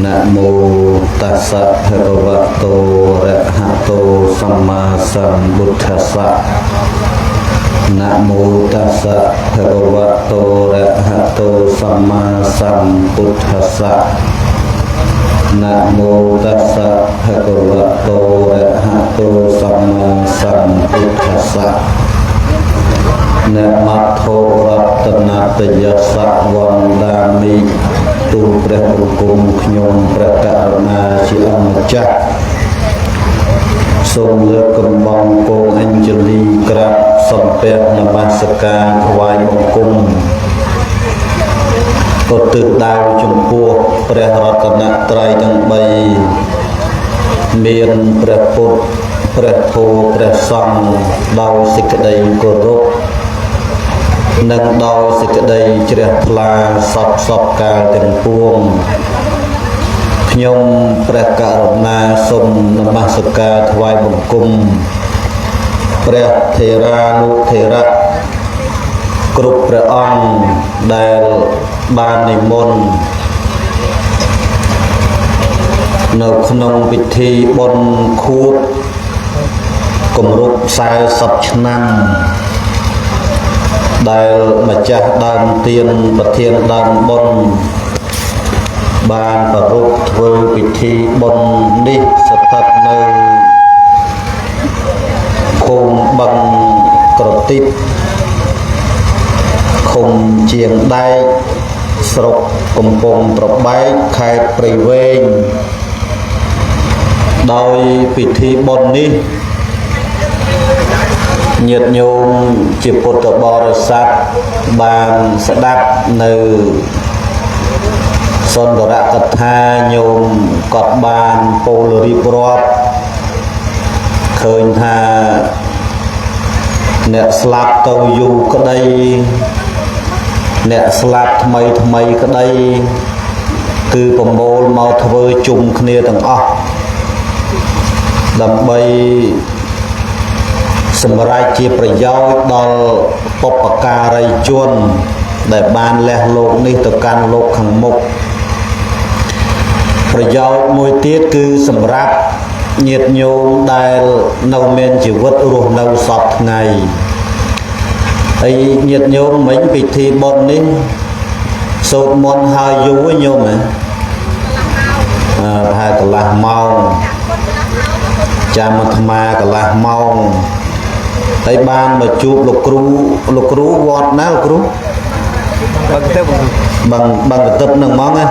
นะโมตัสสะภะคะวะโตอะระหะโตสัมมาสัมพุทธัสสะนะโมตัสสะภะคะวะโตอะระหะโตสัมมาสัมพุทธัสสะนะโมตัสสะภะคะวะโตอะระหะโตสัมมาสัมพุทธัสสะ นะមត្ថុរតនតយសៈវន្តាមិទូលព្រះបង្គំខ្ញុំព្រះករុណាជាអម្ចាស់សូមលើកកំបងគងអញ្ជលីក្រាបសំពះនមស្ការថ្វាយបង្គំឧទ្ទិសដៅចំពោះព្រះរតនត្រ័យទាំង3មានព្រះពុទ្ធព្រះធម៌ព្រះសង្ឃដោយសេចក្តីគោរព និងដោយសេចក្តីជ្រះថ្លាសពសពកាលទាំងពួងខ្ញុំព្រះករុណាសូមនមស្ការថ្វាយបង្គំព្រះថេរានុថេរៈគ្រប់ព្រះអង្គដែលបាននិមន្តនៅក្នុងពិធីបុណ្យខួបគម្រប់40ឆ្នាំ ដែលម្ចាស់ដើមទៀនប្រធានដើមបុណ្យបានប្រារព្ធធ្វើពិធីបុណ្យនេះស្ថិតនៅភូមិបឹងក្រទីបឃុំជាងដែកស្រុកកំពង់ត្របែកខេត្តព្រៃវែងដោយពិធីបុណ្យនេះ ញាតិញោមជាពុទ្ធបរិស័ទបានស្ដាប់នៅសុន្ទរកថាញោមក៏បានពោលរៀបរាប់ឃើញថាអ្នកស្លាប់ទៅយូរក្តីអ្នកស្លាប់ថ្មីថ្មីក្តីគឺប្រមូលមកធ្វើជុំគ្នាទាំងអស់ដើម្បី សម្រាប់ជាប្រយោជន៍ដល់បុព្វការីជន ដែលបានលះលោកនេះទៅកាន់លោកខាងមុខប្រយោជន៍មួយទៀតគឺសម្រាប់ញាតិញោមដែលនៅមានជីវិតរស់នៅសពថ្ងៃហើយញាតិញោមមិញពិធីបុណ្យនេះសូត្រមន្តហើយយូរញោមហ៎អឺប្រហែលកន្លះម៉ោងចាំអាត្មាកន្លះម៉ោង ហើយបានមកជួបលោកគ្រូលោកគ្រូវត្តណាលោកគ្រូ បឹងទៅបង បឹងបឹងកន្ទប់ហ្នឹងហ្មងណា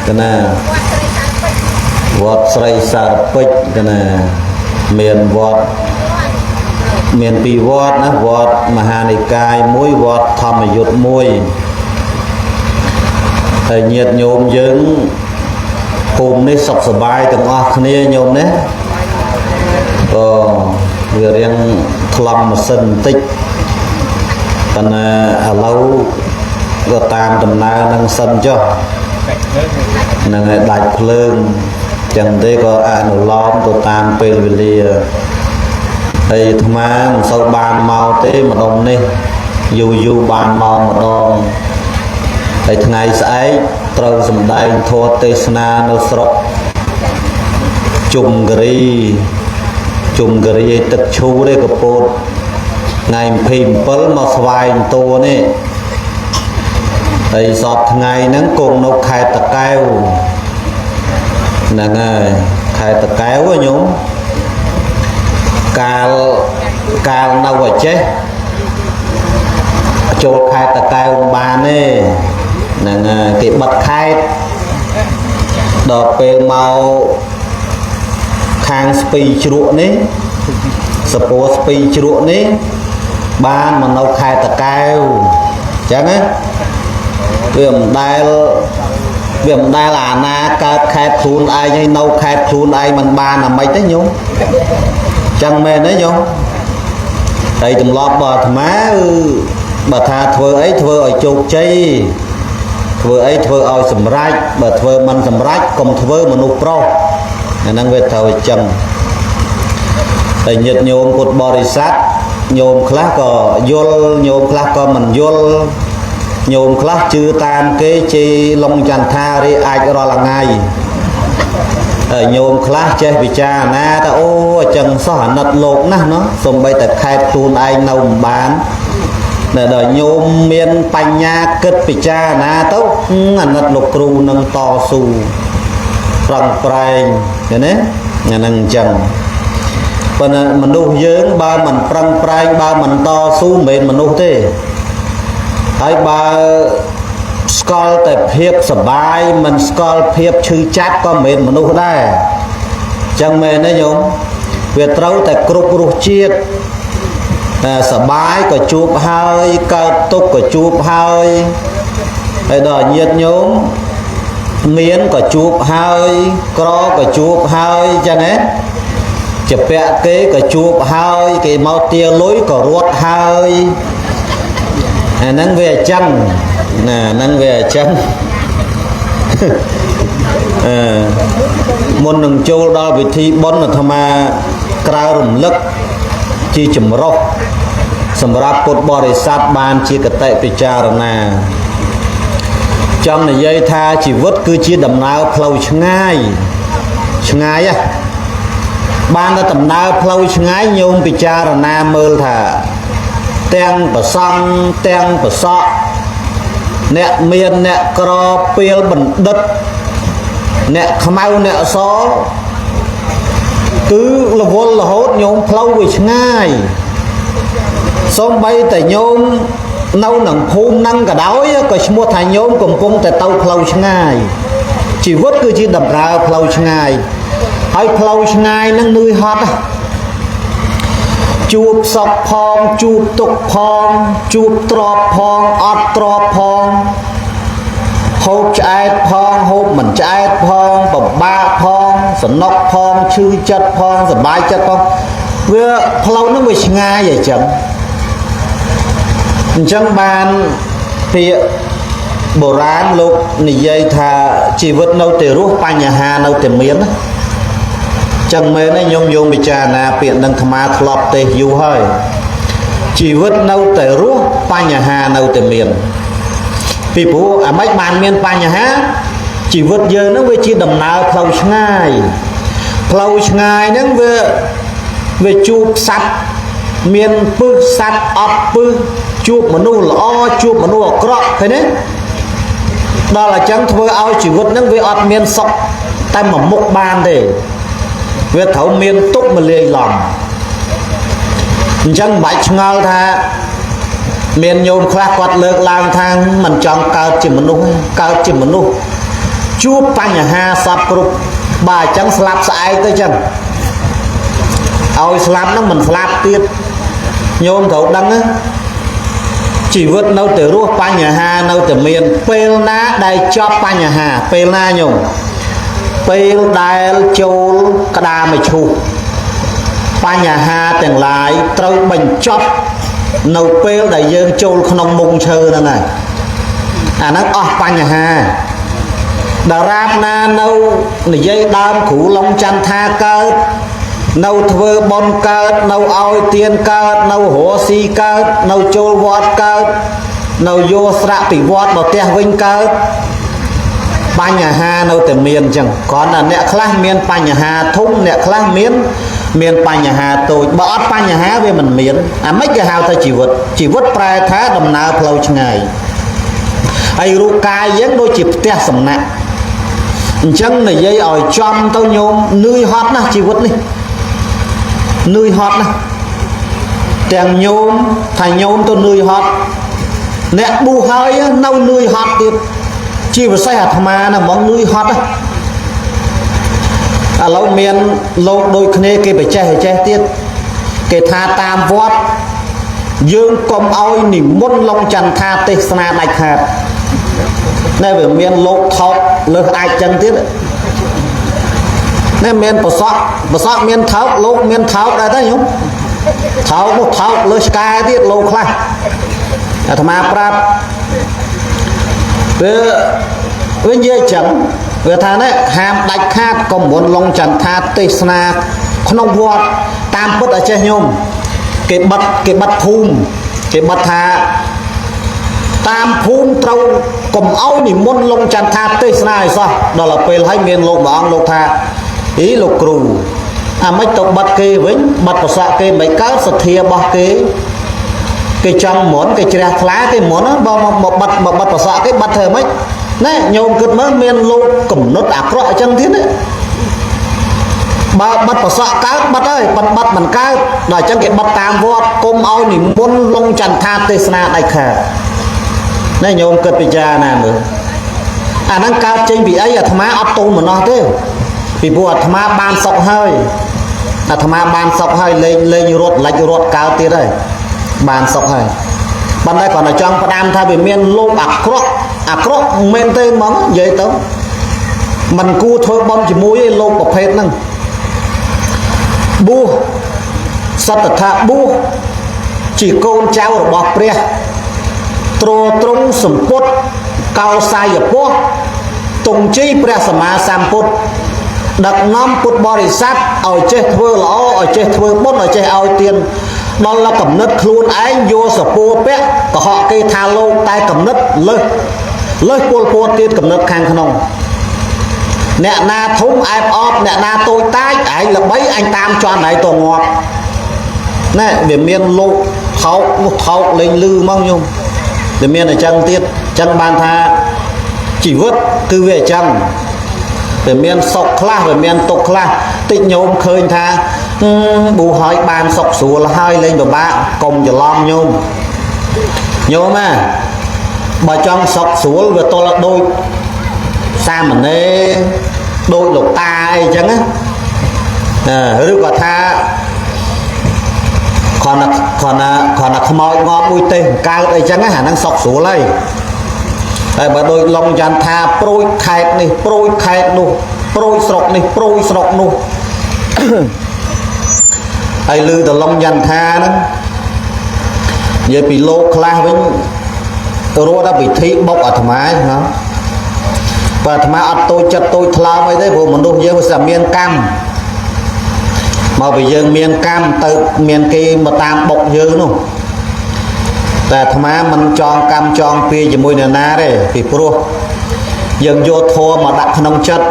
កណាវត្តស្រីសារពេជ្រកណាមានវត្តមានពីរវត្តណាវត្តមហានិកាយមួយវត្តធម្មយុទ្ធមួយហើយញាតិញោមយើងភូមិនេះសុខសប្បាយទាំងអស់គ្នាញោមណាក៏វារៀងថ្លង់ម៉ាស៊ីនបន្តិចប៉ុន្តែឥឡូវក៏តាមដំណើរនឹងសិនចុះនឹងឲ្យដាច់ភ្លើងចឹងទេក៏អនុលោមទៅតាមពេលវេលាហើយអាត្មាមិនសូវបានមកទេម្ដុំនេះយូរយូរបានមកម្ដងហើយថ្ងៃស្អែកត្រូវសម្ដែងធម៌ទេសនានៅស្រុកជុំគិរីជុំគិរីឲ្យទឹកឈូទេកពតថ្ងៃ27មកស្វែងតួនេះហើយសពថ្ងៃហ្នឹងគង់នៅខេត្តតាកែវហ្នឹងហើយខេត្តតាកែវហ៎ញោមកាលកាលនៅឯចេះចូលខេត្តតាកែវមិនបានទេហ្នឹងហើយគេបិទខេត្តដល់ពេលមកខាងស្ពីជ្រក់នេះសពោស្ពីជ្រក់នេះបានមកនៅខេត្តតាកែវអញ្ចឹងណាវាមិនដែលវាមិនដែលអាណាកើតខេត្តខ្លួនឯងហើយនៅខេត្តខ្លួនឯងមិនបានអាម៉េចទេញោមចឹងមែនទេញោមហើយទម្លាប់របស់អាត្មាគឺបើថាធ្វើអីធ្វើឲ្យជោគជ័យធ្វើអីធ្វើឲ្យសម្រេចបើធ្វើមិនសម្រេចកុំធ្វើមនុស្សប្រុសអាហ្នឹងវាត្រូវអញ្ចឹងតែញាតិញោមពុទ្ធបរិស័ទញោមខ្លះក៏យល់ញោមខ្លះក៏មិនយល់ញោមខ្លះជឿតាមគេជេរឡុងចន្ទថារីអាចរាល់ថ្ងៃ ហើយញោមខ្លះចេះពិចារណាថាអូអញ្ចឹងសោះអាណិតលោកណាស់ណោះសំបីតែខែតខ្លួនឯងនៅមិនបានតែដល់ញោមមានបញ្ញាគិតពិចារណាទៅអាណិតលោកគ្រូនឹងតស៊ូប្រឹងប្រែងឃើញទេអាហ្នឹងអញ្ចឹងប៉ុន្តែមនុស្សយើងបើមិនប្រឹងប្រែងបើមិនតស៊ូមិនមែនមនុស្សទេហើយបើស្គាល់តែភាពសបាយមិនស្គាល់ភាពឈឺចាប់ក៏មិនមែនមនុស្សដែរចឹងមែនទេញោមវាត្រូវតែគ្រប់រសជាតិតែសបាយក៏ជួបហើយកើតទុក្ខក៏ជួបហើយហើយដល់ញាតិញោមមានក៏ជួបហើយក្រក៏ជួបហើយចឹងហ៎ជាពាក់គេក៏ជួបហើយគេមកទាលុយក៏រត់ហើយអាហ្នឹងវាអញ្ចឹងណាហ្នឹងវាអញ្ចឹងអឺមុននឹងចូលដល់ពិធីបុណ្យអាត្មាក្រៅរំលឹកជាចម្រុះសម្រាប់ពុទ្ធបរិស័ទបានជាកតិពិចារណាចង់និយាយថាជីវិតគឺជាដំណើរផ្លូវឆ្ងាយឆ្ងាយហ៎បានតែដំណើរផ្លូវឆ្ងាយញោមពិចារណាមើលថាទាំងប្រសង់ទាំងប្រសក់អ្នកមានអ្នកក្រពីលបណ្ឌិតអ្នកខ្មៅអ្នកសគឺរវល់រហូតញោមផ្លូវវាឆ្ងាយសូម្បីតែញោមនៅនឹងភូមិហ្នឹងក៏ដោយក៏ឈ្មោះថាញោមកំពុងតែទៅផ្លូវឆ្ងាយជីវិតគឺជាដំណើរផ្លូវឆ្ងាយហើយផ្លូវឆ្ងាយហ្នឹងនឿយហត់ជួបសុខផងជួបទុក្ខផងជួបទ្រពផងអត់ទ្រពផងហូបឆ្អែតផងហូបមិនឆ្អែតផងពិបាកផងសំណុកផងឈឺចិត្តផងសប្បាយចិត្តផងវាផ្លូវហ្នឹងវាឆ្ងាយអញ្ចឹងអញ្ចឹងបានពាក្យបុរាណលោកនិយាយថាជីវិតនៅតែរស់បញ្ហានៅតែមានណាចឹងមែនទេញោមយោមពិចារណាពាក្យនឹងអាត្មាធ្លាប់ទេសយូរហើយជីវិតនៅតែរស់បញ្ហានៅតែមានពីព្រោះអាម៉េចបានមានបញ្ហាជីវិតយើងហ្នឹងវាជាដំណើរផ្លូវឆ្ងាយផ្លូវឆ្ងាយហ្នឹងវាជួបសត្វមានពឹសសត្វអត់ពឹសជួបមនុស្សល្អជួបមនុស្សអាក្រក់ឃើញទេដល់អញ្ចឹងធ្វើឲ្យជីវិតហ្នឹងវាអត់មានសុខតែមួយមុខបានទេវាត្រូវមានទុកមកលាយឡំអញ្ចឹងមិនបាច់ឆ្ងល់ថាមានញោមខ្លះគាត់លើកឡើងថាមិនចង់កើតជាមនុស្សកើតជាមនុស្សជួបបញ្ហាសពគ្រប់បើអញ្ចឹងស្លាប់ស្អែកទៅអញ្ចឹងឲ្យស្លាប់ហ្នឹងមិនស្លាប់ទៀតញោមត្រូវដឹងណាជីវិតនៅតែរស់បញ្ហានៅតែមានពេលណាដែលចប់បញ្ហាពេលណាញោមពេលដែលចូលក្តារមឈូសបញ្ហាទាំងឡាយត្រូវបញ្ចប់នៅពេលដែលយើងចូលក្នុងមុងឈើហ្នឹងហើយអាហ្នឹងអស់បញ្ហាដរាបណានៅនិយាយដើមគ្រូឡុងចន្ទថាកើតនៅធ្វើបុណ្យកើតនៅឲ្យទានកើតនៅរស់ស៊ីកើតនៅចូលវត្តកើតនៅយកស្រាក់ពីវត្តមកផ្ទះវិញកើតបញ្ហានៅតែមានអញ្ចឹងគ្រាន់តែអ្នកខ្លះមានបញ្ហាធំអ្នកខ្លះមានបញ្ហាតូចបើអត់បញ្ហាវាមិនមានអាម៉េចគេហៅថាជីវិតជីវិតប្រែថាដំណើរផ្លូវឆ្ងាយហើយរូបកាយយើងដូចជាផ្ទះសំណាក់អញ្ចឹងនិយាយឲ្យចំទៅញោមនឿយហត់ណាស់ជីវិតនេះនឿយហត់ណាស់ទាំងញោមថាញោមទៅនឿយហត់អ្នកប៊ូហើយនៅនឿយហត់ទៀតជាពិសេសអាត្មាណាហ្មងនឿយហត់ណាឥឡូវមានលោកដូចគ្នាគេបច្ចេះចេះទៀតគេថាតាមវត្តយើងកុំឲ្យនិមន្តឡុងចន្ទថាទេសនាដាច់ខាតណែវាមានលោកថោកលើសអាចចឹងទៀតណែមានប្រសក់ប្រសក់មានថោកលោកមានថោកដែរទេញោមថោកនោះថោកលើឆ្កែទៀតលោកខ្លះអាត្មាប្រាប់វានិយាយចឹងវាថាណែហាមដាច់ខាតកុំមុនឡុងចន្ទថាទេសនាក្នុងវត្តតាមពិតឲ្យចេះញោមគេបិទភូមិគេបិទថា តាមភូមិត្រូវកុំឲ្យនិមន្តលងចន្ទថាទេសនាឲ្យសោះដល់ទៅពេលហើយមានលោកមួយអង្គលោកថាអីលោកគ្រូអាម៉េចទៅបាត់គេវិញបាត់ប្រសក់គេមិនកើតសទ្ធារបស់គេគេចង់មុនគេជ្រះថ្លាគេមុនបើមកបាត់មកបាត់ប្រសក់គេបាត់ធ្វើម៉េចណែញោមគិតមើលមានលោកកំណត់អាក្រក់អញ្ចឹងទៀតណាបើបាត់ប្រសក់កើតបាត់ហើយបាត់បាត់មិនកើតដល់អញ្ចឹងគេបាត់តាមវត្តកុំឲ្យនិមន្តលងចន្ទថាទេសនាដាច់ខាតណែញោមគិតពិចារណាមើលអាហ្នឹងកើតចេញពីអីអាត្មាអត់ទោមនោះទេពីព្រោះអាត្មាបានសុខហើយអាត្មាបានសុខហើយលេងលេងរត់លិចរត់កើតទៀតហើយបានសុខហើយប៉ុន្តែគ្រាន់តែចង់ផ្ដាំថាវាមានលោកអាក្រក់អាក្រក់មិនមែនទេហ្មងនិយាយទៅมันគួរធ្វើបន់ជាមួយឯលោកប្រភេទហ្នឹងបួសសត្វថាបួសជាកូនចៅរបស់ព្រះទ្រទ្រង់សម្ពុតកោសាយពោះទងជ័យព្រះសម្មាសម្ពុទ្ធដឹកនាំពុទ្ធបរិស័ទឲ្យចេះធ្វើល្អឲ្យចេះធ្វើបុណ្យឲ្យចេះឲ្យទានដល់កំណត់ខ្លួនឯងយកសពួរពាក់កុហកគេថាលោកតែកំណត់លើសលើសពលពតទៀតកំណត់ខាងក្នុងអ្នកណាធំអែបអបអ្នកណាតូចតាចឯងល្បីអញតាមជន់ឯងទៅងាប់ណែវាមានលោកថោកនោះថោកលេងលឺហ្មងញោមវាមានអញ្ចឹងទៀតអញ្ចឹងបានថាជីវិតគឺវាអញ្ចឹងវាមានសុខខ្លះវាមានទុក្ខខ្លះតិចញោមឃើញថាប៊ូហើយបានសុខស្រួលហើយលេងពិបាកកុំច្រឡំញោមញោមណាបើចង់សុខស្រួលវាទល់ដូចសាមណេរដូចលោកតាអីចឹងណាឬក៏ថាគ្រាន់តែគ្រាន់តែគ្រាន់តែខ្មោចងាប់មួយទេកើតអីចឹងណាអាហ្នឹងសុខស្រួលហើយតែបើដូចឡុងចន្ទថាប្រួយខេតនេះប្រួយខេតនោះប្រួយស្រុកនេះប្រួយស្រុកនោះហើយឮតឡុងចន្ទថាហ្នឹងនិយាយពីលោកខ្លះវិញរត់ដល់ពិធីបុកអាត្មាហ៎បើអាត្មាអត់តូចចិត្តតូចថ្លើមអីទេព្រោះមនុស្សយើងវាស្អាតមានកម្មមកពីយើងមានកម្មទៅមានគេមកតាមបុកយើងនោះតែអាត្មាមិនចងកម្មចងពៀជាមួយនរណាទេពីព្រោះយើងយកធម៌មកដាក់ក្នុងចិត្ត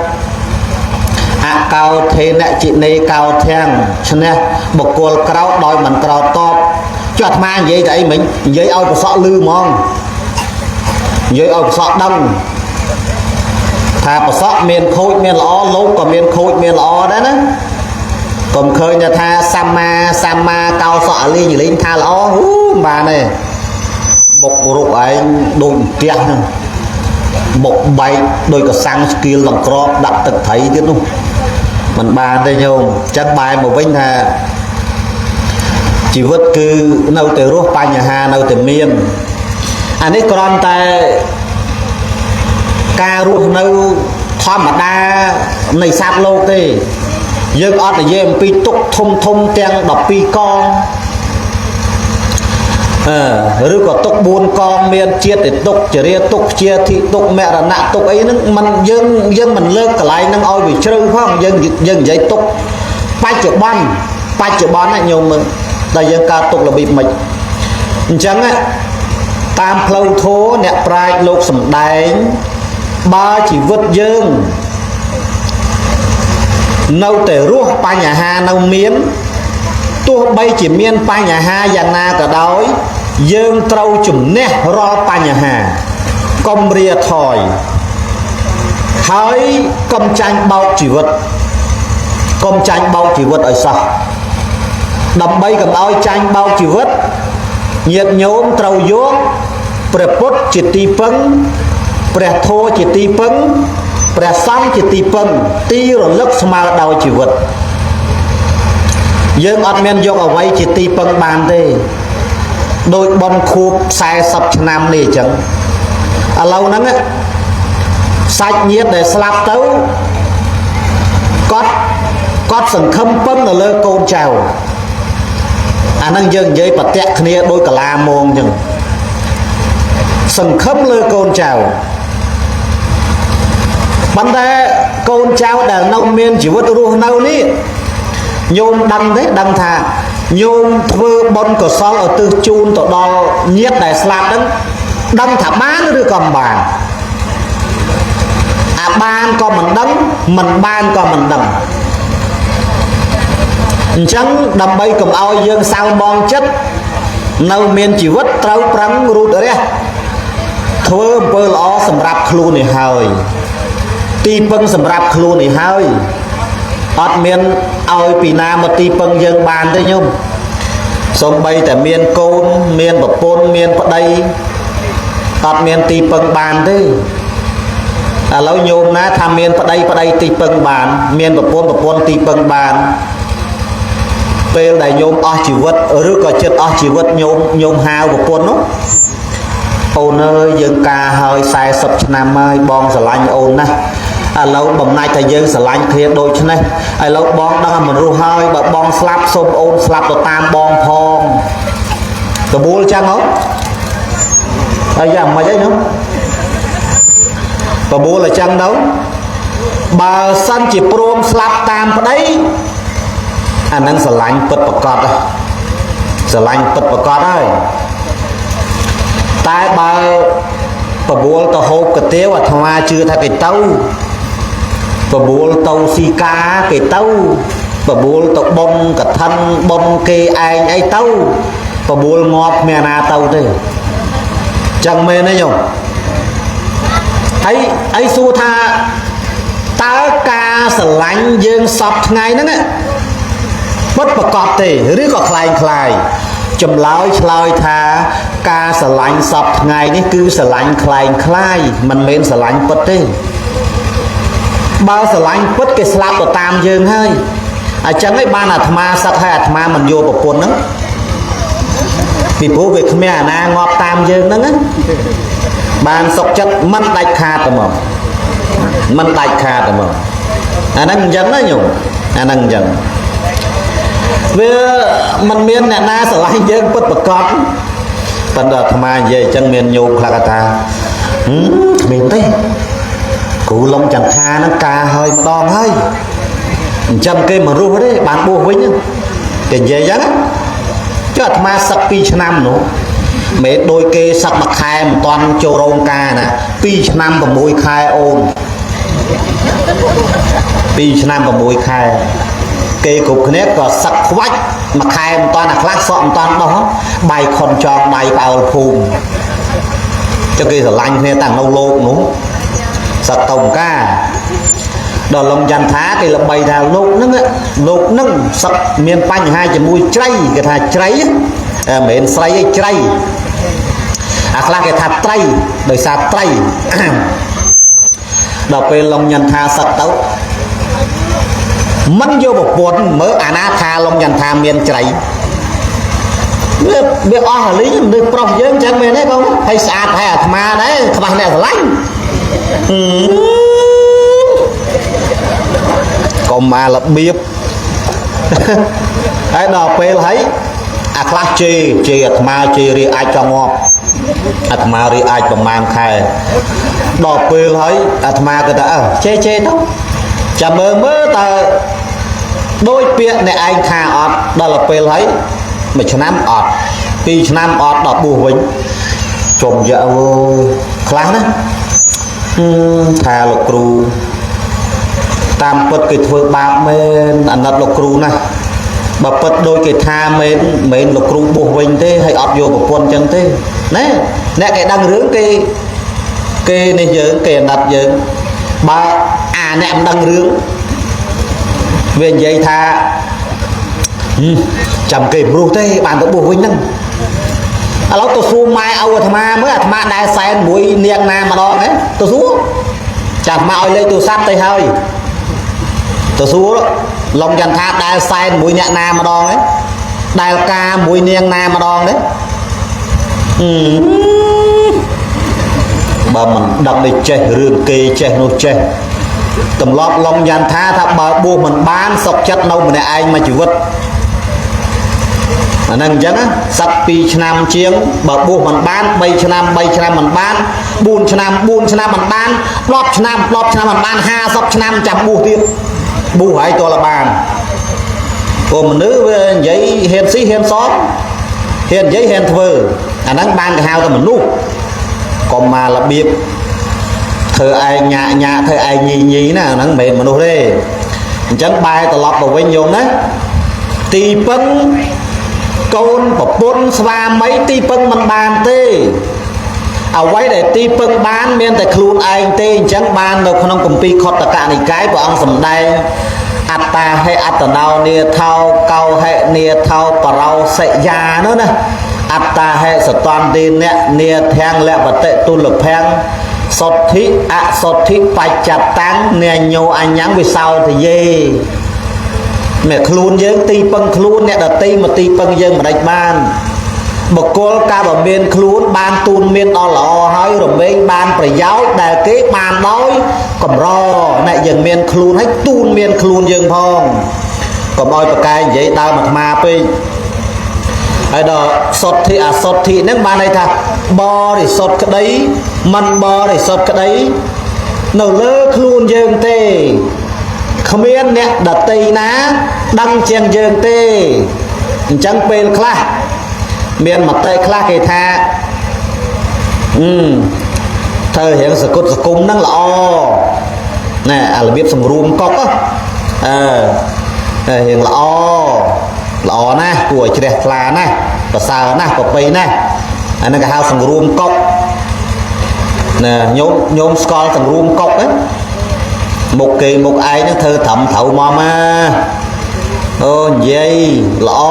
អកោធេនจิនេកោធាំងឈ្នះបុគ្គលក្រោតដោយមិនក្រោតតបចុះអាត្មានិយាយតែអីមិញនិយាយឲ្យប្រសក់លឺហ្មងនិយាយឲ្យប្រសក់ដឹងថាប្រសក់មានខូចមានល្អលោកក៏មានខូចមានល្អដែរណាកុំឃើញថាសម្មាសម្មាកោសក់លីងលីងថាល្អហ៊ូមិនបានទេបុករុកឯងដូចផ្ទះហ្នឹងបុកបែកដោយកសាំងស្គៀលដង្ក្របដាក់ទឹកត្រីទៀតនោះមិនបានទេញោមអញ្ចឹងបែរមកវិញថាជីវិតគឺនៅតែរស់បញ្ហានៅតែមានអានេះគ្រាន់តែការរស់នៅធម្មតានៃសត្វលោកទេយើងអត់និយាយអំពីទុក្ខធំធំទាំង12កងឬក៏ទុក្ខ4កងមានជាតិទុក្ខចរាទុក្ខជាធិទុក្ខមរណៈទុក្ខអីហ្នឹងមិនយើងមិនលើកកន្លែងហ្នឹងឲ្យវាជ្រៅផងយើងយើងនិយាយទុក្ខបច្ចុប្បន្នបច្ចុប្បន្នណាញោមមើលតែយើងកើតទុក្ខរបៀបម៉េចអញ្ចឹងតាមផ្លូវធម៌អ្នកប្រាជ្ញលោកសំដែងបើជីវិតយើងនៅតែរស់បញ្ហានៅមានទោះបីជាមានបញ្ហាយ៉ាងណាក៏ដោយយើងត្រូវជំនះរាល់បញ្ហាកុំរាថយហើយកុំចាញ់បោកជីវិតកុំចាញ់បោកជីវិតឲ្យសោះដើម្បីកុំឲ្យចាញ់បោកជីវិតញាតិញោមត្រូវយកព្រះពុទ្ធជាទីពឹងព្រះធម៌ជាទីពឹងព្រះសង្ឃជាទីពឹងទីរលឹកស្មើដោយជីវិតយើងអត់មានយកអ្វីជាទីពឹងបានទេដោយបនខួប40ឆ្នាំនេះអញ្ចឹងឥឡូវហ្នឹងសាច់ញាតិដែលស្លាប់ទៅគាត់សង្ឃឹមពឹងនៅលើកូនចៅអាហ្នឹងយើងនិយាយប្រតិគ្នាដោយកលាមងអញ្ចឹងសង្ឃឹមលើកូនចៅប៉ុន្តែកូនចៅដែលនៅមានជីវិតរស់នៅនេះញោមដឹងទេដឹងថាញោមធ្វើបុណ្យកុសលឧទ្ទិសជូនទៅដល់ញាតិដែលស្លាប់ហ្នឹង ដឹងថាបានឬក៏មិនបានអាបានក៏មិនដឹងមិនបានក៏មិនដឹងអញ្ចឹងដើម្បីកុំឲ្យយើងសៅមងចិត្តនៅមានជីវិតត្រូវប្រឹងរូតរះធ្វើអំពើល្អសម្រាប់ខ្លួននេះហើយទីពឹងសម្រាប់ខ្លួននេះហើយអត់មានឲ្យពីណាមកទីពឹងយើងបានទេញោមសំបីតែមានកូនមានប្រពន្ធមានប្តីអត់មានទីពឹងបានទេឥឡូវញោមណាថាមានប្តីប្តីទីពឹងបានមានប្រពន្ធប្រពន្ធទីពឹងបានពេលដែលញោមអស់ជីវិតឬក៏ចិត្តអស់ជីវិតញោមញោមហៅប្រពន្ធនោះអូនអើយយើងការហើយ40ឆ្នាំហើយបងស្រឡាញ់អូនណាស់ឥឡូវបំណាច់តែយើងស្រឡាញ់គ្នាដូចនេះឥឡូវបងដឹងថាមិនរស់ហើយបើបងស្លាប់សូមអូនស្លាប់ទៅតាមបងផងកបួលចឹងហ៎ហើយយ៉ាងម៉េចអីនោះកបួលអញ្ចឹងទៅបើសិនជាព្រមស្លាប់តាមប្តីអានឹងស្រឡាញ់ពិតប្រកបស្រឡាញ់ពិតប្រកបហើយតែបើបបួលទៅហូបកាទៀវអាត្មាជឿថាគេទៅបបួលទៅស៊ីកាគេទៅបបួលទៅប៉ុនកឋិនប៉ុនគេឯងអីទៅបបួលងាប់គ្មានណាទៅទេចឹងមែនទេញោមហើយអីសួរថាតើការស្រឡាញ់យើងសពថ្ងៃហ្នឹងពិតប្រកបទេឬក៏คล้ายคล้ายចម្លើយឆ្លើយថាការស្រឡាញ់សពថ្ងៃនេះគឺស្រឡាញ់คล้ายคล้ายមិនមែនស្រឡាញ់ពិតទេបើស្រឡាញ់ពិតគេស្លាប់ទៅតាមយើងហើយអញ្ចឹងឯងបានអាត្មាសឹកឲ្យអាត្មាមិនយកប្រពន្ធហ្នឹងពីព្រោះវាគ្មានអាណាងាប់តាមយើងហ្នឹងណាបានសុកចិត្តមិនដាច់ខាតទៅមកមិនដាច់ខាតទៅមកអាហ្នឹងអញ្ចឹងណាញោមអាហ្នឹងអញ្ចឹងវាមិនមានអ្នកណាស្រឡាញ់យើងពិតប្រកបប៉ុន្តែអាត្មានិយាយអញ្ចឹងមានញោមខ្លះគាត់ថាគ្មានទេគ្រូលំចន្ទថាហ្នឹងការហើយម្ដងហើយអញ្ចឹងគេមិនរស់ទេបានបួសវិញគេនិយាយអញ្ចឹងចុះអាត្មាសឹក2ឆ្នាំនោះមិនដូចគេសឹកមួយខែមិនតាន់ចូលរោងការណា2ឆ្នាំ6ខែអូន2ឆ្នាំ6ខែគេគ្រប់គ្នាក៏សឹកខ្វាច់មួយខែមិនតាន់អាខ្លះសក់មិនតាន់ដោះបាយខុនចងដៃផ្អើលភូមិចុះគេស្រឡាញ់គ្នាតាំងនៅលោកនោះសឹកតោកាដល់លំចន្ទថាគេល្បីថាលោកហ្នឹងលោកហ្នឹងសឹកមានបញ្ហាជាមួយជ្រៃគេថាជ្រៃមិនមែនស្រីទេជ្រៃអាខ្លះគេថាត្រីដោយសារត្រីដល់ពេលលំចន្ទថាសឹកទៅមិនយកប្រពន្ធមើលអាណាថាលំចន្ទថាមានជ្រៃវាអស់អាលីងមនុស្សប្រុសយើងចឹងមែនទេបងហើយស្អាតហើយអាត្មាដែរខ្វះអ្នកស្រឡាញ់កុំអារបៀបហើយដល់ពេលហើយអាខ្លះជេរជេរអាត្មាជេររាអាចចង់ងាប់អាត្មារាអាចប្រមាណខែដល់ពេលហើយអាត្មាក៏ថាអើជេរជេរទៅចាំមើលមើលតើដោយពាក្យអ្នកឯងថាអត់ដល់ពេលហើយមួយឆ្នាំអត់ពីរឆ្នាំអត់ដល់បួសវិញជុំយ៉ាអូយខ្លះណាថាលោកគ្រូតាមពិតគេធ្វើបាបមែនអាណិតលោកគ្រូណាស់បើពិតដូចគេថាមែនមិនលោកគ្រូបួសវិញទេហើយអត់យកប្រពន្ធចឹងទេណែអ្នកគេដឹងរឿងគេគេនេះយើងគេអាណិតយើងបើអាអ្នកមិនដឹងរឿងវានិយាយថាចាំគេព្រោះទេបានទៅបួសវិញហ្នឹងឥឡូវទៅសួរម៉ែឪអាត្មាមើលអាត្មាដែរសែនមួយនាងណាម្ដងហ៎ទៅសួរចាំអាត្មាឲ្យលេខទូរស័ព្ទទៅហើយទៅសួរលំចន្ទថាដែលសែនមួយអ្នកណាម្ដងហ៎ដែលការមួយនាងណាម្ដងទេបើមិនដឹងនេះចេះរឿងគេចេះនោះចេះទម្លាប់លំចន្ទថាថាបើបួសមិនបានសុខចិត្តនៅម្នាក់ឯងមួយជីវិតអាហ្នឹងអញ្ចឹងសឹក2ឆ្នាំជាងបើបួសមិនបាន3ឆ្នាំ3ឆ្នាំមិនបាន4ឆ្នាំ4ឆ្នាំមិនបាន10ឆ្នាំ10ឆ្នាំមិនបាន50ឆ្នាំចាំបួសទៀតបួសហើយតលបានព្រោះមនុស្សវានិយាយហ៊ានស៊ីហ៊ានសងហ៊ាននិយាយហ៊ានធ្វើអាហ្នឹងបានគេហៅថាមនុស្ស កុំមករបៀបធ្វើឯងញាក់ញាក់ធ្វើឯងញីញីណាហ្នឹងមិនមែនមនុស្សទេអញ្ចឹងបែរត្រឡប់ទៅវិញញោមណាទីពឹងកូនប្រពន្ធស្វាមីទីពឹងមិនបានទេអ្វីដែលទីពឹងបានមានតែខ្លួនឯងទេអញ្ចឹងបាននៅក្នុងគម្ពីរខុទ្ទកនិកាយព្រះអង្គសម្ដែងអត្តាហេអត្តនោនាថោកោហេនាថោបរោសិយានោះណាអត្តាហេសតន្តិនៈនាធាំងលបតិទុលភាំងសុទ្ធិអសុទ្ធិបច្ចតាំងនាញោអញ្ញੰវិសោទយេមែខ្លួនយើងទីពឹងខ្លួនអ្នកដតីមកទីពឹងយើងមិនដាច់បានបុគ្គលកាលបើមានខ្លួនបានទូនមានដល់ល្អហើយរមែងបានប្រយោជន៍ដែលគេបានដោយកម្រអ្នកយើងមានខ្លួនហើយទូនមានខ្លួនយើងផងកុំឲ្យប្រកែកនិយាយដើមអាត្មាពេកហើយដល់សុទ្ធិអសុទ្ធិហ្នឹងបានន័យថាបរិសុទ្ធក្តីមិនបរិសុទ្ធក្តីនៅលើខ្លួនយើងទេគ្មានអ្នកដតីណាដឹងជាងយើងទេអញ្ចឹងពេលខ្លះមានមតិខ្លះគេថាធ្វើរៀងសគុតសគុំហ្នឹងល្អណែអារបៀបសម្រួមកុកអឺរៀងល្អល្អណាស់គួរឲ្យជ្រះថ្លាណាស់ប្រសើរណាស់ប្រពៃណាស់អាហ្នឹងគេហៅសម្រួមកុកណែញោមស្គាល់សម្រួមកុកហ្នឹងមុខគេមុខឯងហ្នឹងធ្វើត្រឹមត្រូវមកណាអូនិយាយល្អ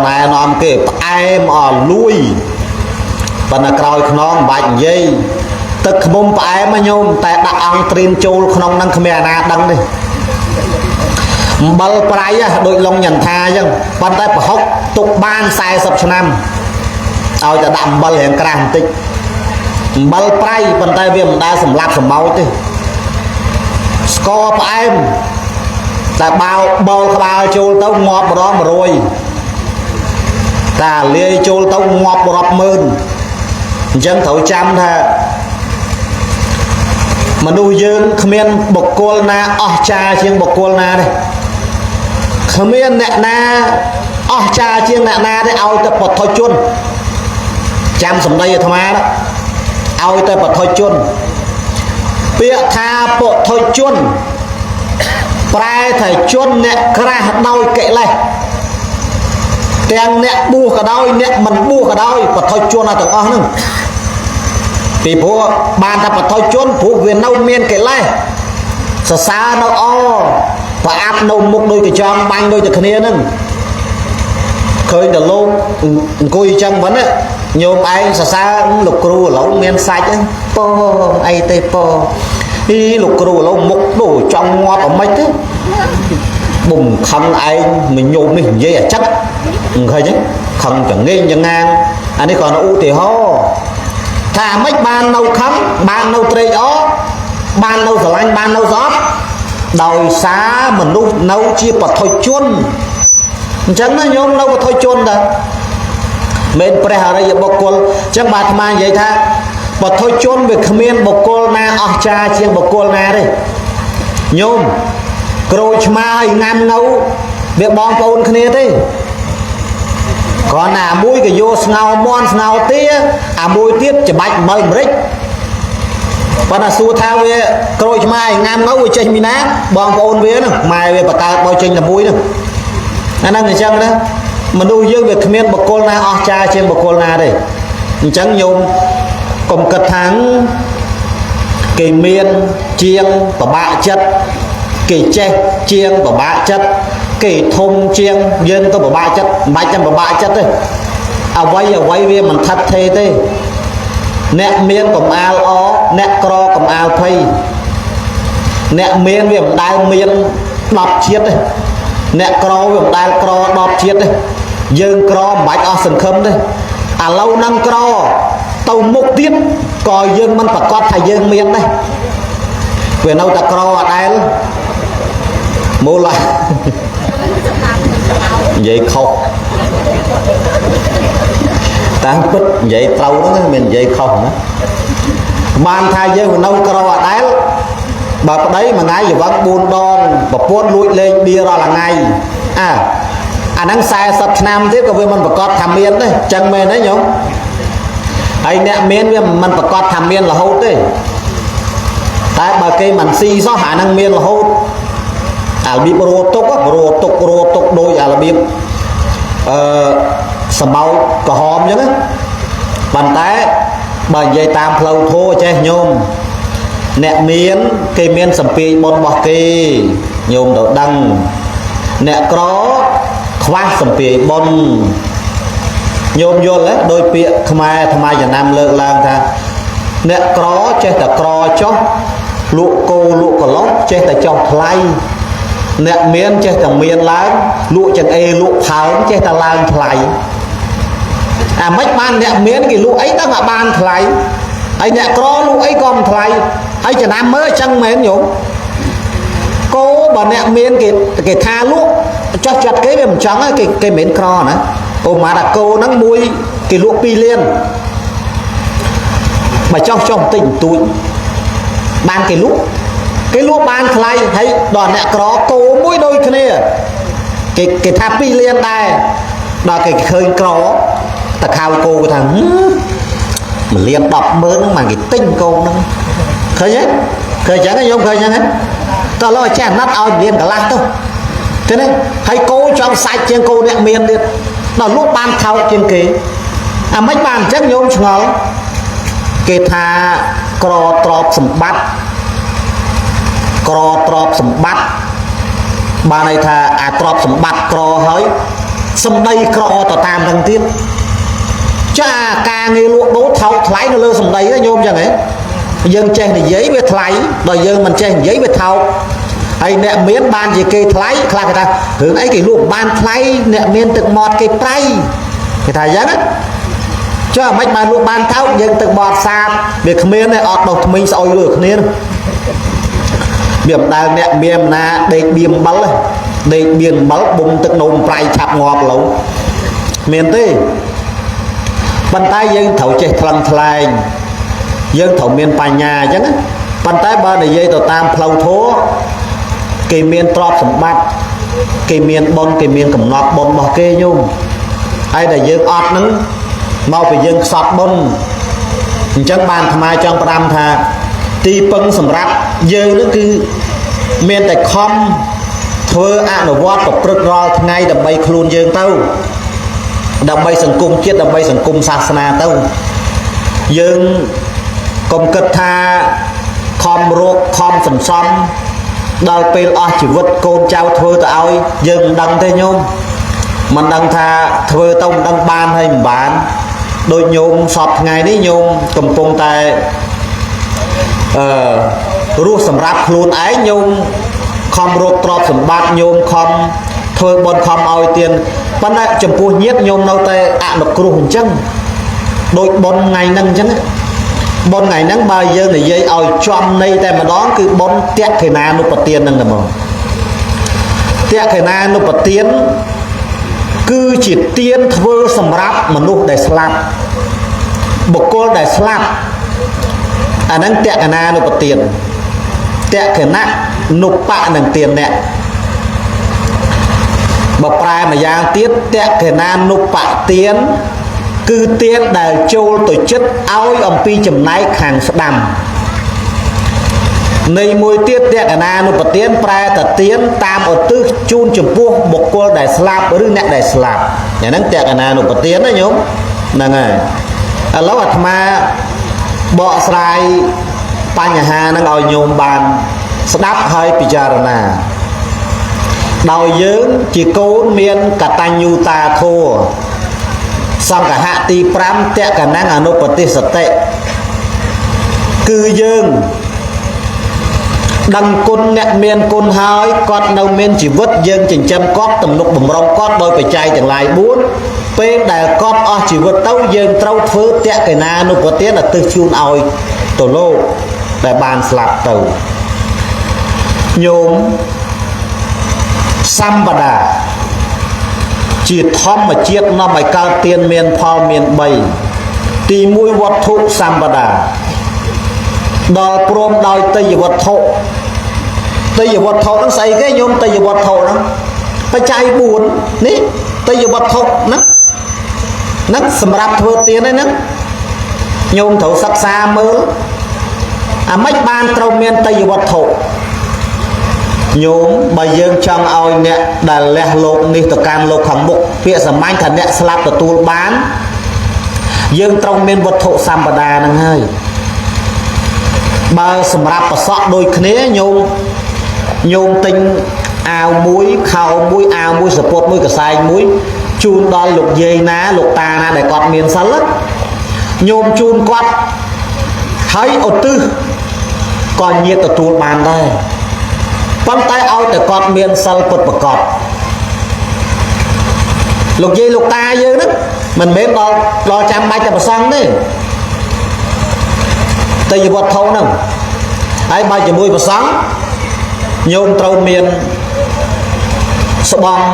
ណែនាំគេផ្អែមអស់លួយប៉ុន្តែក្រោយខ្នងមិនបាច់និយាយទឹកខ្មុំផ្អែមញោមតែដាក់អង្គត្រៀមចូលក្នុងហ្នឹងគ្មានអាណាដឹងទេអំបិលប្រៃដូចឡុងញ៉ាន់ថាអញ្ចឹងប៉ុន្តែប្រហុកទុកបាន40ឆ្នាំឲ្យតែដាក់អំបិលរាងក្រាស់បន្តិចអំបិលប្រៃប៉ុន្តែវាមិនដែលសម្លាប់សម្ោចទេស្ករផ្អែមតែបោបោលក្បាលចូលទៅងាប់ម្ដង100តាលាយចូលទៅងាប់រាប់ម៉ឺនអញ្ចឹងត្រូវចាំថាមនុស្សយើងគ្មានបុគ្គលណាអស្ចារ្យជាងបុគ្គលណាទេគ្មានអ្នកណាអស្ចារ្យជាងអ្នកណាទេឲ្យតែពុទ្ធជនចាំសម្ដីអាត្មាឲ្យតែពុទ្ធជនពាក្យថាពុទ្ធជនប្រែថាជនអ្នកក្រាស់ដោយកិលេសទាំងអ្នកបួសក៏ដោយអ្នកមិនបួសក៏ដោយពុទ្ធជនទាំងអស់ហ្នឹងពីព្រោះបានថាពុទ្ធជនព្រោះវានៅមានកិលេសសរសើរនៅអប្រអាប់នៅមុខដូចកញ្ចង់បាញ់ដូចតែគ្នាហ្នឹងឃើញតែលោកអង្គុយអញ្ចឹងប៉ុណ្ណាញោមឯងសរសើរលោកគ្រូឥឡូវមានសាច់ពោអីទេពោអីលោកគ្រូឥឡូវមុខដូចចង់ងាប់អាម៉េចទេបុំខឹងឯងមកញោមនេះនិយាយអាចិត្តមិនឃើញទេខឹងចងេងចងាងអានេះគ្រាន់តែឧទាហរណ៍ថាអាម៉េចបាននៅខឹងបាននៅត្រេកអរបាននៅស្រឡាញ់បាននៅស្អប់ដោយសារមនុស្សនៅជាបឋិជនអញ្ចឹងណាញោមនៅបឋិជនតាមិនព្រះអរិយបុគ្គលអញ្ចឹងបាទអាត្មានិយាយថាបឋិជនវាគ្មានបុគ្គលណាអស្ចារ្យជាងបុគ្គលណាទេញោមក្រូចឆ្មាឲ្យងាំងៅវាបងប្អូនគ្នាទេគ្រាន់តែអាមួយក៏យកស្ងោមន់ស្ងោទាអាមួយទៀតច្បាច់អំបិលម្រេចប៉ុន្តែសួរថាវាក្រូចឆ្មាឲ្យងាំងៅវាចេញពីណាបងប្អូនវាហ្នឹងម៉ែវាបង្កើតមកចេញតែមួយហ្នឹងអាហ្នឹងអញ្ចឹងណាមនុស្សយើងវាគ្មានបុគ្គលណាអស្ចារ្យជាងបុគ្គលណាទេអញ្ចឹងញោមកុំគិតថាគេមានជាងពិបាកចិត្តគេចេះជាងពិបាកចិត្តគេធំជាងយើងទៅពិបាកចិត្តមិនបាច់ចាំពិបាកចិត្តទេអ្វីអ្វីវាមិនថិតថេរទេអ្នកមានកំអាលអអ្នកក្រកំអាលភ័យអ្នកមានវាមិនដែលមាន10ជាតិទេអ្នកក្រវាមិនដែលក្រ10ជាតិទេយើងក្រមិនបាច់អស់សង្ឃឹមទេឥឡូវនឹងក្រទៅមុខទៀតក៏យើងមិនប្រកាសថាយើងមានដែរវានៅតែក្រអដែលមូលនិយាយខុសតាមពិតនិយាយត្រូវហ្នឹងមិននិយាយខុសណាបានថាយើងនៅក្រអដែលបើប្តីមួយថ្ងៃយវឹង4ដងប្រពន្ធលួចលេងបៀរាល់ថ្ងៃអើអាហ្នឹង40ឆ្នាំទៀតក៏វាមិនប្រកាសថាមានទេចឹងមែនទេញោម ហើយអ្នកមានវាមិនប្រកាសថាមានរហូតទេតែបើគេមិនស៊ីសោះអាហ្នឹងមានរហូតអារបៀបរទុករទុករទុកដោយអារបៀបអឺសម្បោក្រហមអញ្ចឹងណាប៉ុន្តែបើនិយាយតាមផ្លូវធម៌ចេះញោមអ្នកមានគេមានសម្ពាយបុណ្យរបស់គេញោមទៅដឹងអ្នកក្រខ្វះសម្ពាយបុណ្យញោមយល់ទេដោយពាក្យខ្មែរអាត្មាចំណាំលើកឡើងថាអ្នកក្រចេះតែក្រចុះលក់គោលក់កឡុកចេះតែចុះថ្លៃអ្នកមានចេះតែមានឡើងលក់ចង្អេលក់ផើងចេះតែឡើងថ្លៃអាម៉េចបានអ្នកមានគេលក់អីដល់មកបានថ្លៃហើយអ្នកក្រលក់អីក៏មិនថ្លៃហើយចំណាំមើលអញ្ចឹងមែនញោមគោបើអ្នកមានគេថាលក់ចោះចិត្តគេវាមិនចង់គេគេមិនមែនក្រណាអូម៉ាថាគោហ្នឹងមួយគេលក់2លានបើចោះចុះបន្តិចបន្តួចបានគេលក់បានថ្លៃហើយដល់អ្នកក្រគោមួយដូចគ្នាគេថា2លានដែរដល់គេឃើញក្រតខៅគោគេថា1លាន10ម៉ឺនហ្នឹងបានគេទិញគោហ្នឹងឃើញទេឃើញអញ្ចឹងញោមឃើញអញ្ចឹងទេតោះឡើយចេះអាណិតឲ្យ1លានកន្លះទៅទេណាហើយគោចង់សាច់ជាងគោអ្នកមានទៀតដល់លក់បានថោកជាងគេអាម៉េចបានអញ្ចឹងញោមឆ្ងល់គេថាក្រទ្របសម្បត្តិក្រទ្របសម្បត្តិបានន័យថាអាទ្របសម្បត្តិក្រហើយសម្ដីក្រទៅតាមទាំងទៀតចាការងារលក់ដូរថោកថ្លៃនៅលើសម្ដីទេញោមចឹងហ៎យើងចេះនិយាយវាថ្លៃដល់យើងមិនចេះនិយាយវាថោកហើយអ្នកមានបានជាគេថ្លៃខ្លះគេថារឿងអីគេលក់បានថ្លៃអ្នកមានទឹកមាត់គេប្រៃគេថាអញ្ចឹងណាចុះអាម៉េចបានលក់បានថោកយើងទឹកមាត់សាបវាគ្មានទេអត់ដោះថ្មីស្អុយលើគ្នាវាមិនដែលអ្នកមានណាដេកបៀមអំបិលដេកបៀមអំបិលបុំទឹកនោមប្រៃឆាប់ងាប់ឡូវមានទេប៉ុន្តែយើងត្រូវចេះថ្លឹងថ្លែងយើងត្រូវមានបញ្ញាអញ្ចឹងណាប៉ុន្តែបើនិយាយទៅតាមផ្លូវធម៌គេមានទ្រព្យសម្បត្តិគេមានបុណ្យគេមានកំណត់បុណ្យរបស់គេញោមហើយដែលយើងអត់ហ្នឹងមកពីយើងខ្សត់បុណ្យអញ្ចឹងបានអាត្មាចង់ផ្ដាំថាទីពឹងសម្រាប់យើងនឹងគឺមានតែខំធ្វើអនុវត្តប្រព្រឹត្តរាល់ថ្ងៃដើម្បីខ្លួនយើងទៅដើម្បីសង្គមជាតិដើម្បីសង្គមសាសនាទៅយើងកុំគិតថាខំរកខំសន្សំដល់ពេលអស់ជីវិតកូនចៅធ្វើទៅឲ្យយើងមិនដឹងទេញោមមិនដឹងថាធ្វើទៅមិនដឹងបានហើយមិនបានដូចញោមសពថ្ងៃនេះញោមកំពុងតែរស់សម្រាប់ខ្លួនឯងញោមខំរកទ្រព្យសម្បត្តិញោមខំធ្វើបុណ្យខំឲ្យទានប៉ុន្តែចំពោះញាតិញោមនៅតែអនុគ្រោះអញ្ចឹងដូចបុណ្យថ្ងៃហ្នឹងអញ្ចឹងបុណ្យថ្ងៃហ្នឹងបើយើងនិយាយឲ្យចំន័យតែម្ដងគឺបុណ្យតក្ខិណានុបទានហ្នឹងតែមកតក្ខិណានុបទានគឺជាទានធ្វើសម្រាប់មនុស្សដែលស្លាប់បុគ្គលដែលស្លាប់អាហ្នឹងតក្ខិណានុបទានតក្ខិណៈនុបៈនឹងទានអ្នកបើប្រែម្យ៉ាងទៀតតក្ខិណានុបទានគឺទានដែលចូលទៅចិត្តឲ្យអំពីចំណែកខាងស្ដាំនៃមួយទៀតតក្ខិណានុបទានប្រែតទានតាមឧទ្ទិសជូនចំពោះបុគ្គលដែលស្លាប់ឬអ្នកដែលស្លាប់អាហ្នឹងតក្ខិណានុបទានណាញោមហ្នឹងហើយឥឡូវអាត្មាបកស្រាយបញ្ហាហ្នឹងឲ្យញោមបានស្ដាប់ហើយពិចារណាដោយយើងជាកូនមានកតញ្ញូតាធម៌សង្ឃហៈទី5តក្កណងអនុបតិសតិគឺយើងដឹងគុណអ្នកមានគុណហើយគាត់នៅមានជីវិតយើងចិញ្ចឹមគាត់ទំនុកបំរុងគាត់ដោយបច្ច័យទាំងឡាយ4ពេលដែលគាត់អស់ជីវិតទៅយើងត្រូវធ្វើតក្កិណានុបទានឧទ្ទិសជូនឲ្យទៅលោកដែលបានស្លាប់ទៅញោមសម្បដាជាធម្មជាតិនាំឲ្យកើតទានមានផលមាន3ទី1វត្ថុសម្បដាដល់ព្រមដោយតេយ្យវត្ថុតេយ្យវត្ថុហ្នឹងស្អីគេញោមតេយ្យវត្ថុហ្នឹងបច្ច័យ4នេះតេយ្យវត្ថុហ្នឹងហ្នឹងសម្រាប់ធ្វើទានហ្នឹង ញោមត្រូវសិក្សាមើលអាម៉េចបានត្រូវមានទេយវត្ថុញោមបើយើងចង់ឲ្យអ្នកដែលលះលោកនេះទៅកាន់លោកខាងមុខពាក្យសាមញ្ញថាអ្នកស្លាប់ទទួលបានយើងត្រូវមានវត្ថុសម្បដាហ្នឹងហើយបើសម្រាប់ប្រសក់ដូចគ្នាញោមញោមទិញអាវមួយខោមួយអាវមួយសពតមួយកសែងមួយជូនដល់លោកយាយណាលោកតាណាដែលគាត់មានសិលញោមជូនគាត់ហើយឧទ្ទិសក៏ញាតិទទួលបានដែរប៉ុន្តែឲ្យតែគាត់មានសិលពិតប្រាកដលោកយាយលោកតាយើងហ្នឹងមិនមែនដល់ដល់ចាំបាច់តែប្រសង់ទេទេយវត្ថុហ្នឹងហើយបើជាមួយប្រសង់ញោមត្រូវមានស្បង់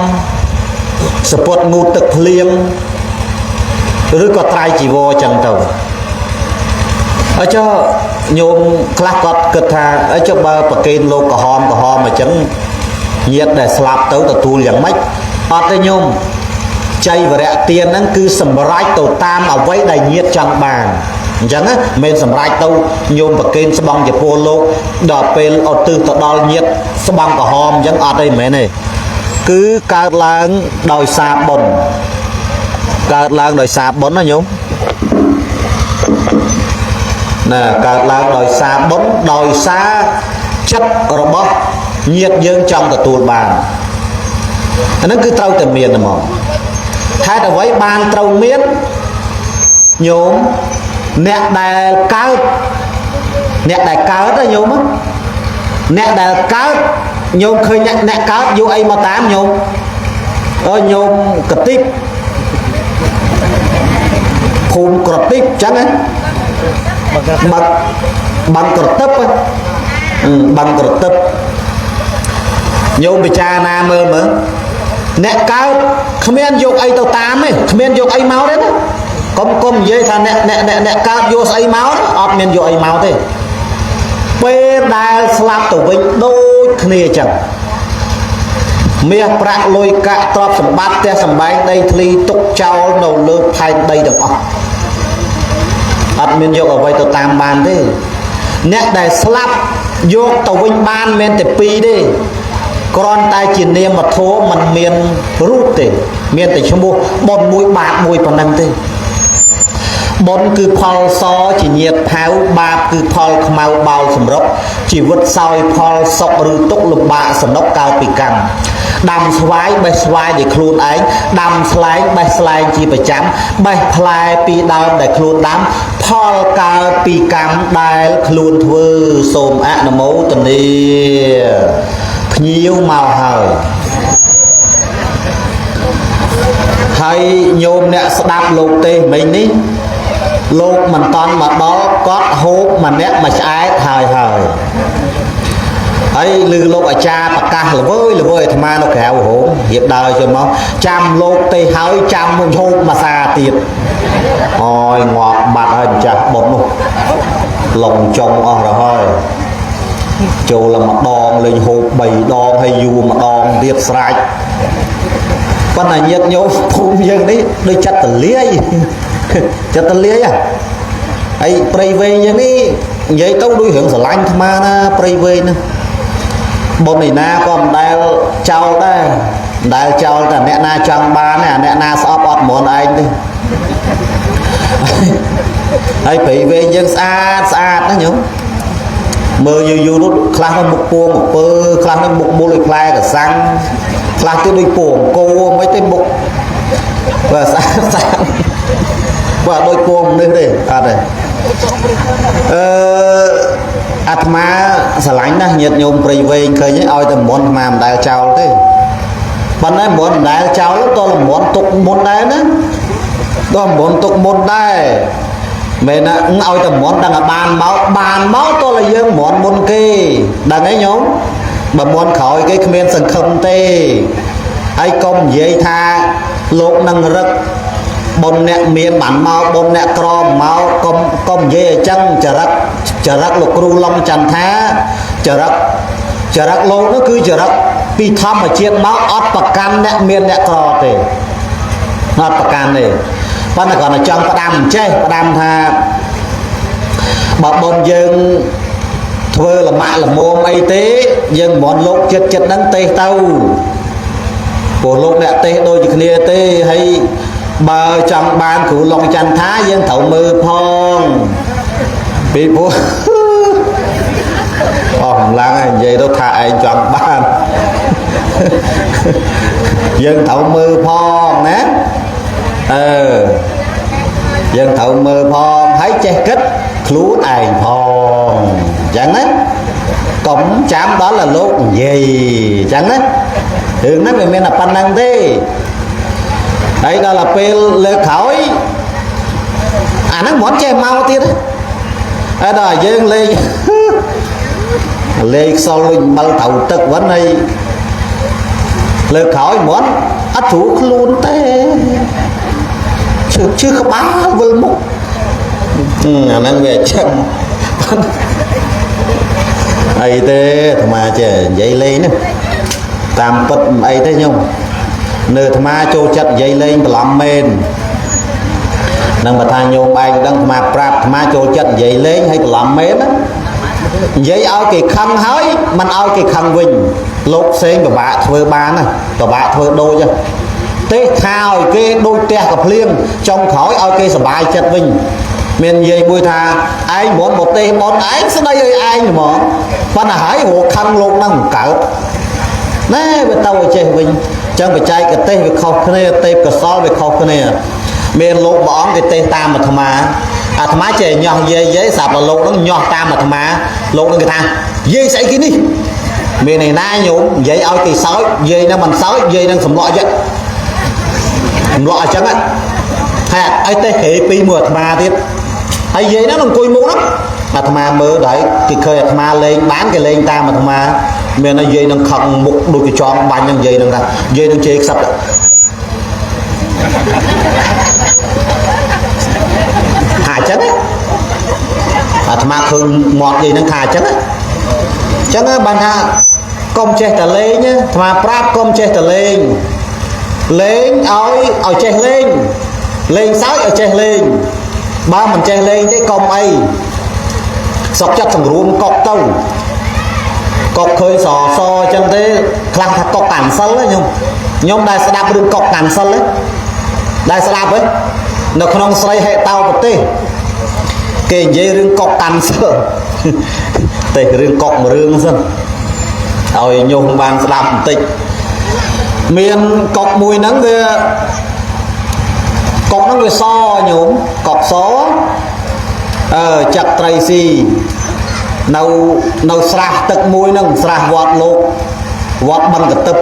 សពតងូតទឹកភ្លៀងឬក៏ត្រៃជីវរចឹងទៅអញ្ចឹងញោមខ្លះគាត់គិតថាអីចុះបើប្រគេនលោកក្រហមក្រហមអញ្ចឹងញាតិដែលស្លាប់ទៅទទួលយ៉ាងម៉េចអត់ទេញោមចៃវរៈទានហ្នឹងគឺសម្រេចទៅតាមអ្វីដែលញាតិចង់បានអញ្ចឹងណាមិនសម្រេចទៅញោមប្រគេនស្បង់ចំពោះលោកដល់ពេលឧទ្ទិសទៅដល់ញាតិស្បង់ក្រហមអញ្ចឹងអត់ទេមិនមែនទេគឺកើតឡើងដោយសារបុណ្យកើតឡើងដោយសារបុណ្យណាញោមណាកើតឡើងដោយសារបុណ្យដោយសារចិត្តរបស់ញាតិយើងចង់ទទួលបានអាហ្នឹងគឺត្រូវតែមានហ្មងហេតុអ្វីបានត្រូវមានញោមអ្នកដែលកើតអ្នកដែលកើតណាញោមអ្នកដែលកើតញោមឃើញអ្នកកើតយកអីមកតាមញោមអើញោមកតិបភូមិក្រតិបអញ្ចឹងណាបាំងបាំងក្រតិបបាំងក្រតិបញោមពិចារណាមើលមើលអ្នកកើតគ្មានយកអីទៅតាមទេគ្មានយកអីមកទេណាកុំកុំនិយាយថាអ្នកអ្នកអ្នកអ្នកកើតយកស្អីមកអត់មានយកអីមកទេពេលដែលស្លាប់ទៅវិញដូចគ្នាចឹងមាសប្រាក់លុយកាក់ទ្រព្យសម្បត្តិផ្ទះសម្បែងដីធ្លីទុកចោលនៅលើផែនដីទាំងអស់អត់មានយកអ្វីទៅតាមបានទេអ្នកដែលស្លាប់យកទៅវិញបានមិនតែពីរទេគ្រាន់តែជានាមធម៌មិនមានរូបទេមានតែឈ្មោះបុណ្យមួយបាបមួយប៉ុណ្ណឹងទេបុណ្យគឺផលសជាញាតផៅបាបគឺផលខ្មៅបោលសម្រុកជីវិតសោយផលសុខឬទុក្ខលំបាកសនុកកើតពីកម្មដាំស្វាយបេះស្វាយដោយខ្លួនឯងដាំស្លែងបេះស្លែងជាប្រចាំបេះផ្លែពីដើមដែលខ្លួនដាំផលកើតពីកម្មដែលខ្លួនធ្វើសូមអនុមោទនាភ្ញៀវមកហើយហើយញោមអ្នកស្ដាប់លោកទេសមិញនេះលោកមិនតន់មកដល់គាត់ហូបម្នាក់មួយឆ្អែតហើយហើយហើយឮលោកអាចារ្យប្រកាសល្វើយល្វើយអាត្មានៅក្រៅរោងរៀបដើរចូលមកចាំលោកទេហើយចាំមកហូបមួយសាទៀតអូយងាប់បាត់ហើយម្ចាស់បុណ្យនោះឡុងចុងអស់រហើយចូលម្ដងលេងហូប3ដងហើយយូរម្ដងទៀតស្រេចប៉ុន្តែញាតិញោមភូមិយើងនេះដូចចិត្តតលាយចិត្តតលាយហ៎ហើយព្រៃវែងយ៉ាងនេះនិយាយទៅដូចរឿងស្រឡាញ់អាត្មាណាព្រៃវែងណាបុណ្យឯណាក៏មិនដែលចោលដែរមិនដែលចោលតែអ្នកណាចង់បានទេអាអ្នកណាស្អប់អត់មន់ឯងទេហើយព្រៃវែងយើងស្អាតស្អាតណាញោមមើលយូរយូរនោះខ្លះនោះមុខពងអំពើខ្លះនោះមុខមូលដូចផ្លែកសាំងខ្លះទៀតដូចពងគោមិនទេមុខបាទស្អាតស្អាតបាទដូចពងមនុស្សទេអត់ទេអឺអាត្មាស្រឡាញ់ណាស់ញាតិញោមព្រៃវែងឃើញឲ្យតែមុនអាត្មាមិនដែលចោលទេប៉ុន្តែមុនមិនដែលចោលតលមុនទុកមុនដែរណាដល់មុនទុកមុនដែរមែនណាឲ្យតែមុនដឹងឲ្យបានមកបានមកតលយើងមុនមុនគេដឹងទេញោមបើមុនក្រោយគេគ្មានសង្ឃឹមទេហើយកុំនិយាយថាលោកនឹងរឹកបុណ្យអ្នកមានបានមកបុណ្យអ្នកក្រមកកុំកុំនិយាយអញ្ចឹងចរិតចរិតលោកគ្រូឡុងចន្ទថាចរិតចរិតលោកនោះគឺចរិតពីធម្មជាតិមកអត់ប្រកាន់អ្នកមានអ្នកក្រទេអត់ប្រកាន់ទេប៉ុន្តែគ្រាន់តែចង់ផ្ដាំចេះផ្ដាំថា បើបុណ្យយើងធ្វើលម៉ាក់លមុំអីទេយើងមិនលោកចិត្តចិត្តហ្នឹងទេទៅព្រោះលោកអ្នកទេសដូចជាគ្នាទេហើយបើចង់បានគ្រូឡុងចន្ទថាយើងត្រូវមើលផងពីព្រោះអស់កម្លាំងហើយនិយាយទៅថាឯងចង់បានយើងត្រូវមើលផងណាអឺយើងត្រូវមើលផងហើយចេះគិតខ្លួនឯងផងអញ្ចឹងណាកុំចាំដល់តែលោកនិយាយអញ្ចឹងណារឿងហ្នឹងវាមានតែប៉ុណ្្នឹងទេហើយដល់តែពេលលើកក្រោយអាហ្នឹងមិនចេះមកទៀតទេហើយដល់យើងលេងលេងខ្សលលុញអំបិលត្រូវទឹកវិញហើយលើកក្រោយមិនអត់ជ្រូខ្លួនទេឈឺក្បាលវិលមុខអាហ្នឹងវាអញ្ចឹងអីទេអាត្មាចេះនិយាយលេងហ្នឹងតាមពិតមិនអីទេញោមនៅអាត្មាចូលចិត្តនិយាយលេងបន្លំមែននឹងបើថាញោមឯងដឹងអាត្មាប្រាប់អាត្មាចូលចិត្តនិយាយលេងហើយបន្លំមែនណានិយាយឲ្យគេខឹងហើយមិនឲ្យគេខឹងវិញលោកផ្សេងពិបាកធ្វើបានណាពិបាកធ្វើដូចទេថាឲ្យគេដូចផ្ទះកភ្លៀងចុងក្រោយឲ្យគេសុបាយចិត្តវិញមាននិយាយមួយថាឯងមិនមកទេសបនឯងស្ដីឲ្យឯងហ្មងប៉ុន្តែហើយរកខឹងលោកហ្នឹងមិនកើតណែវាទៅឲ្យចេះវិញចឹងបច្ចេកទេសវាខុសគ្នាទេពកសលវាខុសគ្នាមានលោកព្រះអង្គគេទេសតាមអាត្មាអាត្មាចេះញាស់យាយយាយស្រាប់តែលោកហ្នឹងញាស់តាមអាត្មាលោកហ្នឹងគេថាយាយស្អីគេនេះមានឯណាញោមនិយាយឲ្យគេសោចយាយហ្នឹងមិនសោចយាយហ្នឹងសម្លក់ចឹងសម្លក់អញ្ចឹងហើយអីទេក្រេពីរមួយអាត្មាទៀតហើយយាយហ្នឹងអង្គុយមុខហ្នឹងអាត្មាមើលដល់គេឃើញអាត្មាលេងបានគេលេងតាមអាត្មាមានតែយាយនឹងខឹងមុខដូចគេចង់បាញ់ហ្នឹងយាយហ្នឹងថាយាយនឹងជេរខ្សឹបថាអញ្ចឹងអាត្មាឃើញមាត់យាយហ្នឹងថាអញ្ចឹងអញ្ចឹងបានថាកុំចេះតែលេងអាត្មាប្រាប់កុំចេះតែលេងលេងឲ្យចេះលេងលេងសើចឲ្យចេះលេងបើមិនចេះលេងទេកុំអីសុកចិត្តសង្រួមកុកទៅកុកឃើញសសអញ្ចឹងទេខ្លះថាកុកកាន់សិលខ្ញុំដែលស្ដាប់រឿងកុកកាន់សិលដែលស្ដាប់ហ៎នៅក្នុងស្រីហេតោប្រទេសគេនិយាយរឿងកុកកាន់សិលទេរឿងកុកមួយរឿងសិនឲ្យញោមបានស្ដាប់បន្តិចមានកុកមួយហ្នឹងវាកុកហ្នឹងវាសញោមកុកសអឺចាក់ត្រីស៊ីនៅស្រះទឹកមួយហ្នឹងស្រះវត្តលោកវត្តបឹងកទឹប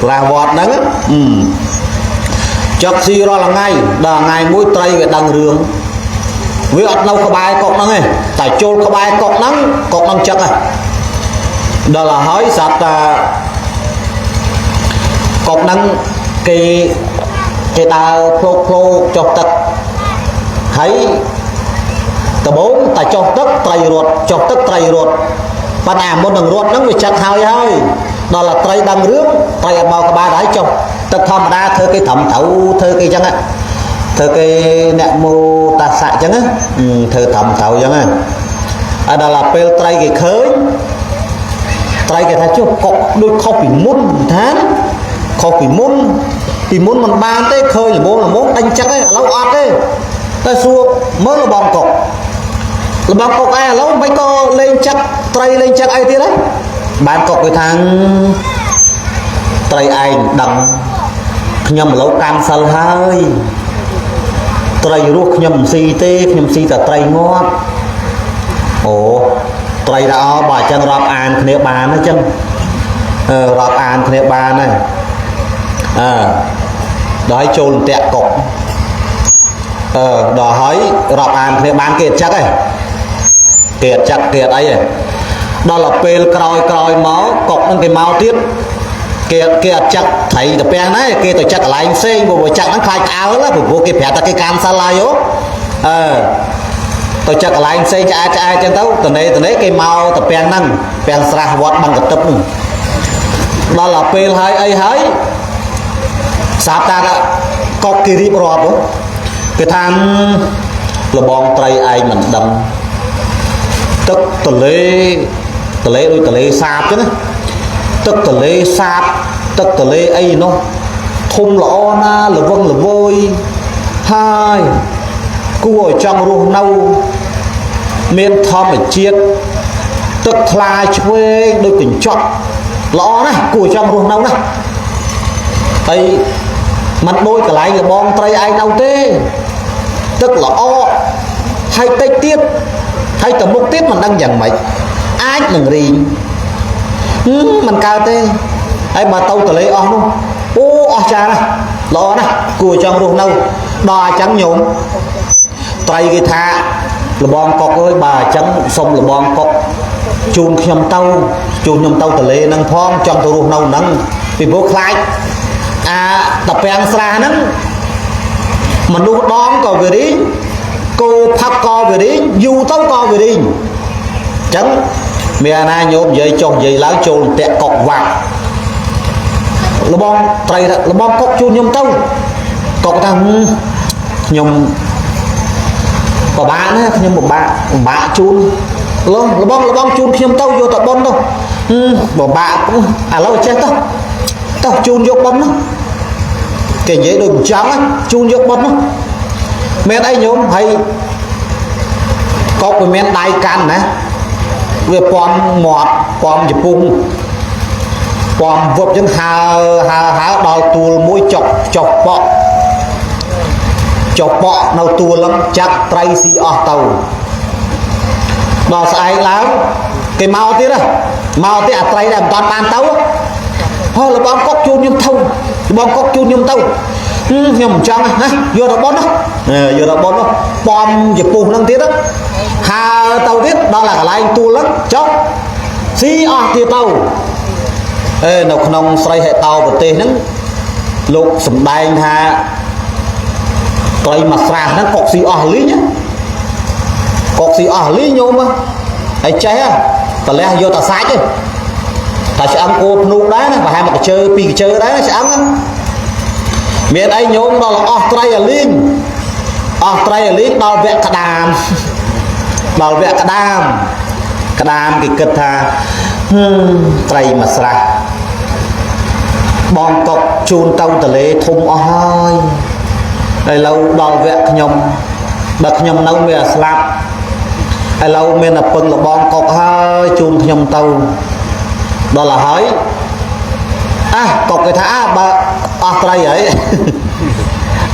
ស្រះវត្តហ្នឹងចុកស៊ីរាល់ថ្ងៃដល់ថ្ងៃមួយត្រីវាដឹងរឿងវាអត់នៅក្បែរកុកហ្នឹងទេតែចូលក្បែរកុកហ្នឹងកុកហ្នឹងចឹកហ៎ដល់ហើយស្រាប់តែកុកហ្នឹងគេដើរភ្លោកភ្លោកចុះទឹកហើយដំបូងតែចុះទឹកត្រីរត់ចុះទឹកត្រីរត់ប៉ុន្តែមុននឹងរត់ហ្នឹងវាចឹកហើយហើយដល់តែត្រីដឹងរឿងត្រីអត់មកក្បែរហើយចុះទឹកធម្មតាធ្វើគេត្រឹមត្រូវធ្វើគេចឹងធ្វើគេអ្នកមោតាសៈចឹងធ្វើត្រឹមត្រូវចឹងហើយដល់តែពេលត្រីគេឃើញត្រីគេថាចុះកុកដូចខុសពីមុនថាណាខុសពីមុនពីមុនមិនបានទេឃើញល្មមល្មមដេញចឹកឯងឥឡូវអត់ទេតែសួរមើលលបងកុកលបងកុកឯងឥឡូវមិនក៏លេងចឹកត្រីលេងចឹកអីទៀតហ៎បានកុកគេថាត្រីឯងដឹងខ្ញុំឥឡូវកាន់សិលហើយត្រីរស់ខ្ញុំមិនស៊ីទេខ្ញុំស៊ីតែត្រីងាប់អូត្រីថាអបើអញ្ចឹងរាប់អានគ្នាបានអញ្ចឹងរាប់អានគ្នាបានហើយអឺដល់ចូលអន្ទាក់កុកអឺដល់ហើយរាប់អានគ្នាបានគេអត់ចឹកឯងគេអត់ចឹកគេអត់អីឯងដល់ទៅពេលក្រោយក្រោយមកកុកហ្នឹងគេមកទៀតគេអត់ចឹកត្រីទៅពាំងដែរគេទៅចឹកកន្លែងផ្សេងព្រោះចឹកហ្នឹងខ្លាចក្អើលព្រោះគេប្រាប់ថាគេកាន់សិលហើយអឺទៅចឹកកន្លែងផ្សេងឆ្អែតឆ្អែតចឹងទៅតនេគេមកទៅពាំងហ្នឹងពាំងស្រះវត្តបឹងកទឹបហ្នឹងដល់ទៅពេលហើយអីហើយស្រាប់តែកុកគេរៀបរាប់ គេថាលបងត្រីឯងមិនដឹងទឹកទលេទលេដូចទលេសាបចឹងណាទឹកទលេសាបទឹកទលេអីនោះធំល្អណាស់ល្វឹងល្វើយហើយគួរឲ្យចង់រស់នៅមានធម្មជាតិទឹកថ្លាឆ្វេងដូចកញ្ចក់ល្អណាស់គួរចង់រស់នៅណាស់ហើយมันដូចកន្លែងលបងត្រីឯងនៅទេទឹកល្អហើយតិចទៀតហើយទៅមុខទៀតមិនដឹងយ៉ាងម៉េចអាចនឹងរីងមិនកើតទេហើយបើទៅទលេអស់នោះអូអស់ចាណាស់ល្អណាស់គួរចង់រស់នៅដល់អញ្ចឹងញោមត្រីគេថាលបងកុកអើយបើអញ្ចឹងសុំលបងកុកជូនខ្ញុំទៅជូនខ្ញុំទៅទលេនឹងផងចង់ទៅរស់នៅនឹងពីព្រោះខ្លាចអាតពាំងស្រាហ្នឹងមនុស្សដងក៏វារីងគោផឹកក៏វារីងយូរទៅក៏វារីងអញ្ចឹងមានអាណាញោមនិយាយចុះនិយាយឡើងចូលតាក់កុកវ៉ាក់លបងត្រីលបងកុកជូនខ្ញុំទៅកុកថាខ្ញុំពិបាកណាខ្ញុំពិបាកពិបាកជូនលងលបងលបងជូនខ្ញុំទៅយកទៅប៉ុនទៅពិបាកឥឡូវចេះទៅទៅជូនយកប៉ុននោះគេនិយាយដូចមិនចង់ជូនយកប៉ុននោះមានអីញោមហើយកុកវាមានដៃកាន់ណាវាពំមាត់ពំជពុងពំវឹបចឹងហើហើហើដល់ទួលមួយចុកចុកប៉ក់ចុកប៉ក់នៅទួលហ្នឹងចាក់ត្រីស៊ីអស់ទៅដល់ស្អែកឡើងគេមកទៀតហ៎មកទៀតអាត្រីដែលមិនតាន់បានទៅហ៎លបងកុកជូនខ្ញុំទៅលបងកុកជូនខ្ញុំទៅខ្ញុំមិនចង់ណាយកទៅប៉ុនណាយកទៅប៉ុននោះពំជពុះហ្នឹងទៀតហើទៅទៀតដល់កន្លែងទួលហ្នឹងចុកស៊ីអស់ទៀតទៅអេនៅក្នុងស្រីហេតោប្រទេសហ្នឹងលោកសំដែងថាត្រីមួយស្រះហ្នឹងកុកស៊ីអស់លីងកុកស៊ីអស់លីងញោមហើយចេះតលះយកតែសាច់ទេតែឆ្អឹងគោភ្នូកដែរណាប្រហែលមកកជើពីរកជើដែរឆ្អឹងមានអីញោមដល់អស់ត្រីអាលីងអស់ត្រីអាលីងដល់វគ្គក្តាមដល់វគ្គក្តាមក្តាមគេគិតថាត្រីមួយស្រះបងកុកជូនទៅទលេធំអស់ហើយឥឡូវដល់វគ្គខ្ញុំបើខ្ញុំនៅមានអាស្លាប់ឥឡូវមានតែពឹងលបងកុកហើយជូនខ្ញុំទៅដល់ទៅហើយអះកុកគេថាអះបើអស់ត្រីហើយ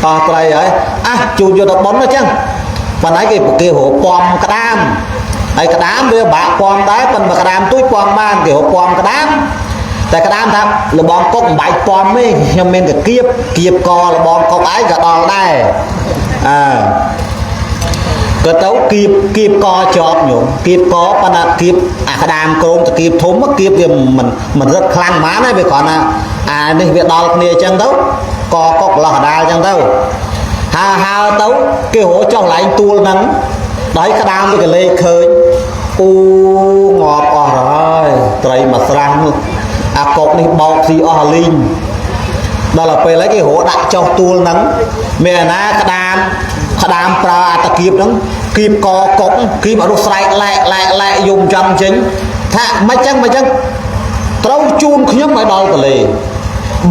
អស់ត្រីហើយអះជូនយកទៅប៉ុនអញ្ចឹងប៉ុន្តែគេគេរកពំក្តាមហើយក្តាមវាបាក់ពំដែរប៉ុន្តែក្តាមទូចពំបានគេរកពំក្តាមតែក្តាមថាលបងកុកមិនបាច់ពំទេខ្ញុំមានកគៀបគៀបកលបងកុកឯងក៏ដល់ដែរអើក៏ទៅគៀបគៀបកជាប់ញោមគៀបកប៉ុន្តែគៀបអាក្តាមក្រងតគៀបធំគៀបវាមិនរឹតខ្លាំងហ្មងណាវាគ្រាន់តែអានេះវាដល់គ្នាអញ្ចឹងទៅកកុកលោះកដាលអញ្ចឹងទៅហើហើទៅគេរកចុះកន្លែងទួលហ្នឹងដល់ក្តាមវាក៏លេខឃើញអូងាប់អស់ហើយត្រីមួយស្រះនោះអាកុកនេះបោកស៊ីអស់អាលីងដល់ទៅពេលហើយគេរកដាក់ចុះទួលហ្នឹងមានអាណាក្តាមក្តាមប្រើអាតគៀបហ្នឹងគៀបកកុកគៀបអរុស្រែកឡែកឡែកឡែកយំចំចេញថាមិនចឹងមិនចឹងត្រូវជូនខ្ញុំឲ្យដល់ទលេ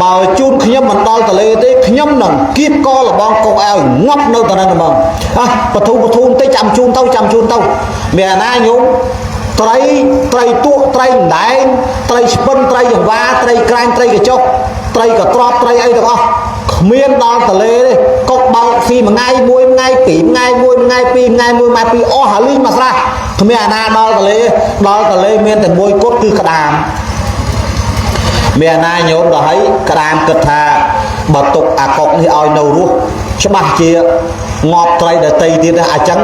បើជូនខ្ញុំមិនដល់ទលេទេខ្ញុំនឹងគៀបកលបងកុកឲ្យងាប់នៅតំណែងហ្មងអះបធូបធូបន្តិចចាំជូនទៅចាំជូនទៅមានអាណាញោមត្រីត្រីទក់ត្រីអណ្ដែងត្រីឆ្ពិនត្រីចង្វាត្រីក្រាញ់ត្រីកញ្ចុះត្រីកត្រប់ត្រីអីទាំងអស់គ្មានដល់ទលេទេកុកបោកស៊ីមួយថ្ងៃមួយថ្ងៃពីរថ្ងៃមួយថ្ងៃពីរថ្ងៃមួយថ្ងៃពីរអស់ហើយលីងមកស្រះគ្មានអាណាដល់ទលេដល់ទលេមានតែមួយគត់គឺក្តាមមានអាណាញោមដល់ហើយក្តាមគិតថាបើទុកអាកុកនេះឲ្យនៅរស់ច្បាស់ជាងាប់ត្រីដតីទៀតណាអញ្ចឹង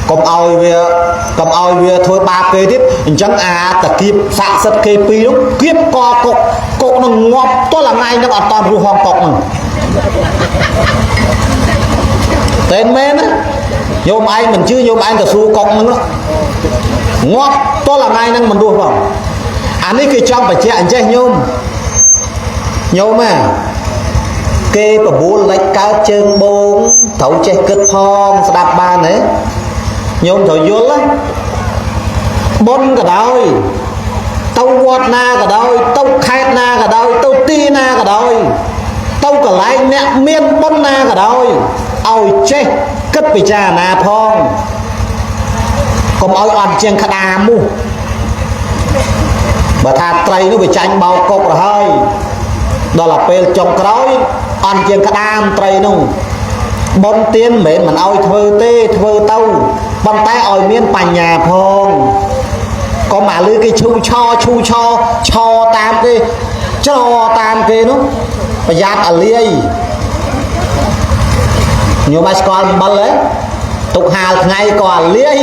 កុំឲ្យវាធ្វើបាបគេទៀតអញ្ចឹងអាតគៀបស័ក្តិសិទ្ធគេពីរនោះគៀបកកុកកុកនឹងងាប់ទល់ថ្ងៃនឹងអត់តរស់ហងកុកនឹងតែមែនណាញោមឯងមិនជឿញោមឯងទៅសួរកុកនឹងងាប់ទល់ថ្ងៃនឹងមិនរស់ផងអានេះគេចង់បញ្ជាក់អញ្ចេះញោមញោមហ่ะគេបបួលលិចកើតជើងបង ត្រូវចេះគិតផងស្ដាប់បានទេញោមត្រូវយល់ណាបុណ្យក៏ដោយទៅវត្តណាក៏ដោយទៅខេត្តណាក៏ដោយទៅទីណាក៏ដោយទៅកន្លែងអ្នកមានបុណ្យណាក៏ដោយឲ្យចេះគិតពិចារណាផងកុំឲ្យអត់ជាងក្តារមូសបើថាត្រីនោះវាចាញ់បោកកុករហើយដល់ទៅពេលចុងក្រោយអន់ជាងក្តាមត្រីនោះបុណ្យទានមិនមែនមិនឲ្យធ្វើទេធ្វើទៅប៉ុន្តែឲ្យមានបញ្ញាផងកុំអាលឺគេឈូឆឈូឆឆតាមគេច្រតាមគេនោះប្រយ័ត្នអាលាយញោមឲ្យស្គាល់អំបិលហ៎ទុកហាលថ្ងៃក៏អាលាយ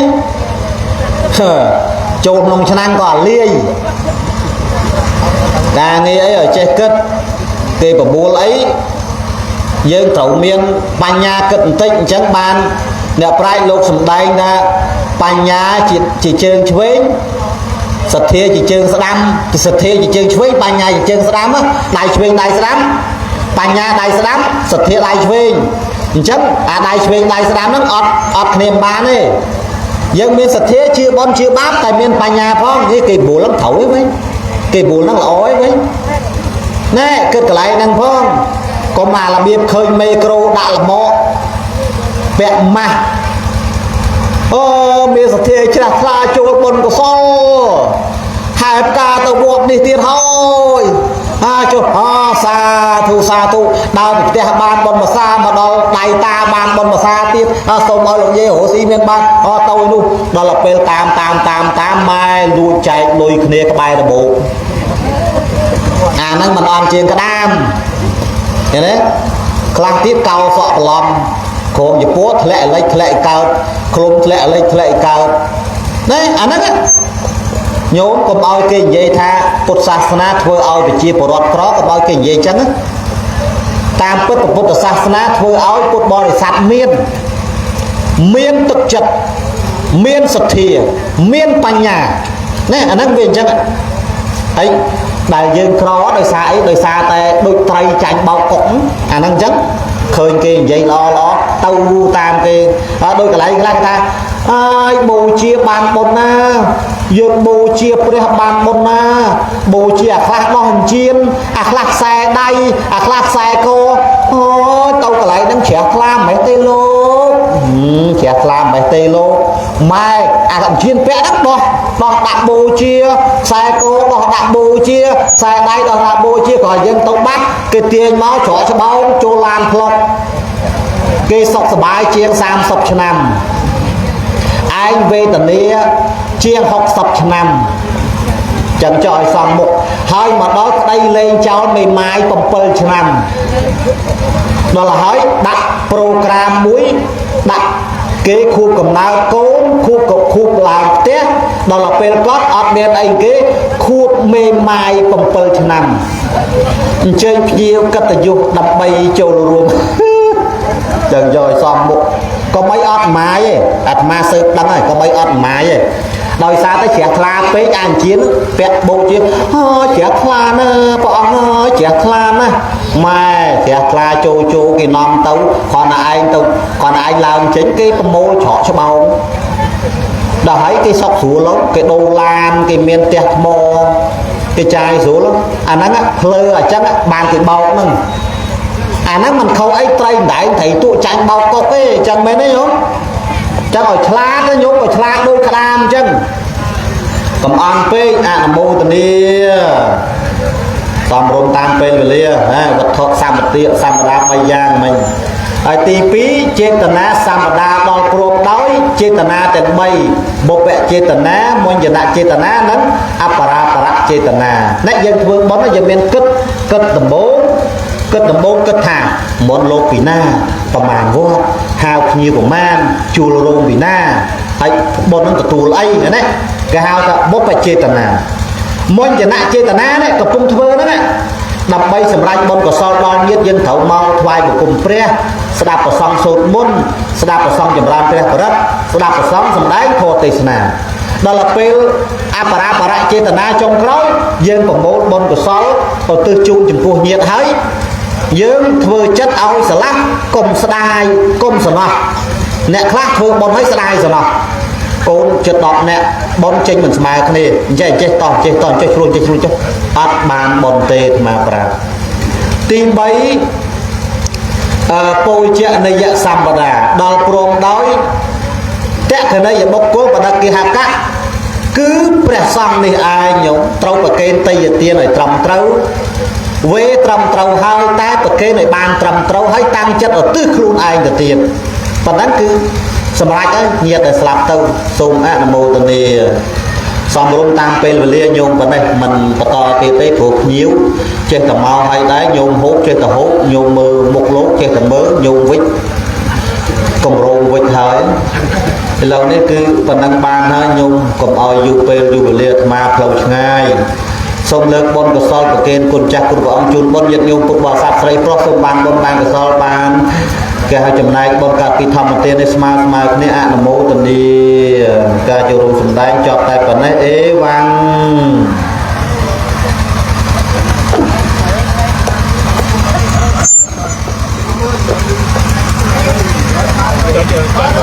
ចូលក្នុងឆ្នាំងក៏អាលាយការងារអីឲ្យចេះគិតគេបបួលអីយើងត្រូវមានបញ្ញាគិតបន្តិចអញ្ចឹងបានអ្នកប្រាជ្ញលោកសំដែងថាបញ្ញាជាជើងឆ្វេងសទ្ធាជាជើងស្ដាំសទ្ធាជាជើងឆ្វេងបញ្ញាជាជើងស្ដាំដៃឆ្វេងដៃស្ដាំបញ្ញាដៃស្ដាំសទ្ធាដៃឆ្វេងអញ្ចឹងអាដៃឆ្វេងដៃស្ដាំហ្នឹងអត់គ្នាមិនបានទេយើងមានសទ្ធាជឿបុណ្យជឿបាបតែមានបញ្ញាផងនេះគេបួលហ្នឹងត្រូវឯងវិញគេបួលហ្នឹងល្អឯងវិញណែគិតកន្លែងហ្នឹងផងកុំអារបៀបឃើញមេក្រូដាក់លមកពាក់ម៉ាស់អូមានសទ្ធាជ្រះថ្លាចូលបុណ្យកុសលហែបការទៅវត្តនេះទៀតហើយអាចុះអាសាធុសាធុដើរពីផ្ទះបានបុណ្យមួយសាមកដល់ដៃតាបានបុណ្យមួយសាទៀតសូមឲ្យលោកយាយរស់ស៊ីមានបានអត់ទៅនោះដល់ទៅពេលតាមតាមតាមតាមម៉ែលួចចែកលុយគ្នាក្បែររបូកអាហ្នឹងមិនអន់ជាងក្តាមឃើញទេខ្លះទៀតកោសក់បន្លំក្រុមជពោធ្លាក់លិចធ្លាក់កើតឃ្លុំធ្លាក់លិចធ្លាក់កើតណែអាហ្នឹងញោមកុំឲ្យគេនិយាយថាពុទ្ធសាសនាធ្វើឲ្យប្រជាពលរដ្ឋក្រកុំឲ្យគេនិយាយចឹងតាមពិតពុទ្ធសាសនាធ្វើឲ្យពុទ្ធបរិស័ទមានទឹកចិត្តមានសទ្ធាមានបញ្ញាណែអាហ្នឹងវាអញ្ចឹងហើយដែលយើងក្រដោយសារអីដោយសារតែដូចត្រីចាញ់បោកកុកអាហ្នឹងអញ្ចឹងឃើញគេនិយាយល្អល្អទៅតាមគេដូចកន្លែងខ្លះថាអើយបូជាបានបុណ្យណាយើងបូជាព្រះបានបុណ្យណាបូជាអាខ្លះដោះអញ្ជៀនអាខ្លះខ្សែដៃអាខ្លះខ្សែកអូយទៅកន្លែងហ្នឹងជ្រះថ្លាមិនទេលោកជ្រះថ្លាមិនទេលោកម៉ែអាអញ្ជៀនពាក់ហ្នឹងដោះដាក់បូជាខ្សែកដោះដាក់បូជាខ្សែដៃដោះដាក់បូជាក៏យើងទៅបាត់គេទាញមកច្រកច្បោងចូលឡានផ្លុកគេសុខសប្បាយជាង30ឆ្នាំឯងវេទនាជាង60ឆ្នាំចឹងចោះឲ្យសំមុខហើយមកដល់ក្តីលេងចោលមេម៉ាយ7ឆ្នាំដល់ហើយដាក់ប្រូក្រាមមួយដាក់គេខួបកំណើតកូនខួបក៏ខួបឡើងផ្ទះដល់ពេលគាត់អត់មានអីគេខួបមេម៉ាយ7ឆ្នាំអញ្ជើញភ្ញៀវកិត្តិយសដើម្បីចូលរួមចឹងយកឲ្យសំមុខកុំអីអត់ម៉ាយទេអាត្មាសើបដឹងហើយកុំអីអត់ម៉ាយទេដោយសារតែជ្រះថ្លាពេកអាអញ្ជៀនពាក់បូជាអូជ្រះថ្លាណាស់ព្រះអង្គអើយជ្រះថ្លាណាស់ម៉ែជ្រះថ្លាចូលចូលគេនាំទៅគ្រាន់តែឯងទៅគ្រាន់តែឯងឡើងចេញគេប្រមូលច្រកច្បោងដល់ហើយគេសុកស្រួលគេដូរឡានគេមានផ្ទះថ្មគេចាយស្រួលអាហ្នឹងភ្លើអញ្ចឹងបានគេបោកហ្នឹងអាហ្នឹងមិនខុសអីត្រីម្ដែងត្រីទក់ចាញ់បោកកុកទេអញ្ចឹងមែនទេញោមចឹងឲ្យឆ្លាតញោមឲ្យឆ្លាតដូចក្តាមអញ្ចឹងកុំអន់ពេកអនុមោទនាសំរុំតាមពេលវេលាហ៎វត្ថុសម្បត្តិសម្បដា3យ៉ាងមិញហើយទី2ចេតនាសម្បដាដល់ព្រមដោយចេតនាទាំង3បុព្វចេតនាមញ្ញនចេតនានិងអបរាបរៈចេតនាអ្នកយើងធ្វើបុណ្យយើងមានគិតគិតដំបូងគិតដំបូងគិតថាមុនលោកពីណាប្រមាណវត្តហៅភ្ញៀវប្រមាណជួលរោងពីណាហើយបុណ្យនឹងទទួលអីណាគេហៅថាបុព្វចេតនាមញ្ញនចេតនានេះកំពុងធ្វើហ្នឹងណាដើម្បីសម្រេចបុណ្យកុសលដល់ញាតិយើងត្រូវមកថ្វាយបង្គំព្រះស្ដាប់ព្រះសង្ឃសូត្រមន្តស្ដាប់ព្រះសង្ឃចម្រើនព្រះបរិត្តស្ដាប់ព្រះសង្ឃសម្ដែងធម៌ទេសនាដល់ពេលអបរាបរៈចេតនាចុងក្រោយយើងប្រមូលបុណ្យកុសលឧទ្ទិសជូនចំពោះញាតិហើយ យើងធ្វើចិត្តឲ្យស្រឡះកុំស្ដាយកុំសំណោះអ្នកខ្លះធ្វើបុណ្យឲ្យស្ដាយសំណោះកូនចិត្ត10នាក់បុណ្យចេញមិនស្មើគ្នាអញ្ចេះចេះតោះចេះតោះចេះខ្លួនចេះខ្លួនចេះអត់បានបុណ្យទេអាត្មាប្រាប់ទី3អឺពោជនយសម្បដាដល់ព្រមដោយតក្កណីយបុគ្គលបដកិហកៈគឺព្រះសង្ឃនេះឯងញោមត្រូវប្រគេនតេយទានឲ្យត្រឹមត្រូវវេត្រឹមត្រូវហើយតែប្រគេនឲ្យបានត្រឹមត្រូវហើយតាំងចិត្តឧទ្ទិសខ្លួនឯងទៅទៀតប៉ុណ្ណឹងគឺសម្រាប់ហើយញាតដែលស្លាប់ទៅសូមអនុមោទនាសំរុំតាមពេលវេលាញោមប៉ុណ្ណេះមិនបន្តទៀតទេព្រោះភ្ញៀវចេះតែមកហើយដែរញោមហូបចេះតែហូបញោមមើលមុខលោកចេះតែមើលញោមវិចកម្រងវិចហើយឥឡូវនេះគឺប៉ុណ្ណឹងបានហើយញោមកុំឲ្យយូរពេលយូរវេលាអាត្មាផ្លូវឆ្ងាយសូមលើកបុណ្យកុសលប្រគេនគុណចាស់គុណព្រះអង្គជូនបុណ្យញាតិញោមពុទ្ធបរិស័ទស្រីប្រុសសូមបានបុណ្យបានកុសលបានគេឲ្យចំណែកបុណ្យកើតពីធម្មទាននេះស្មើស្មើគ្នាអនុមោទនាការចូលរួមសម្ដែងចប់តែប៉ុណ្ណេះអេវ៉ាំង Thank you.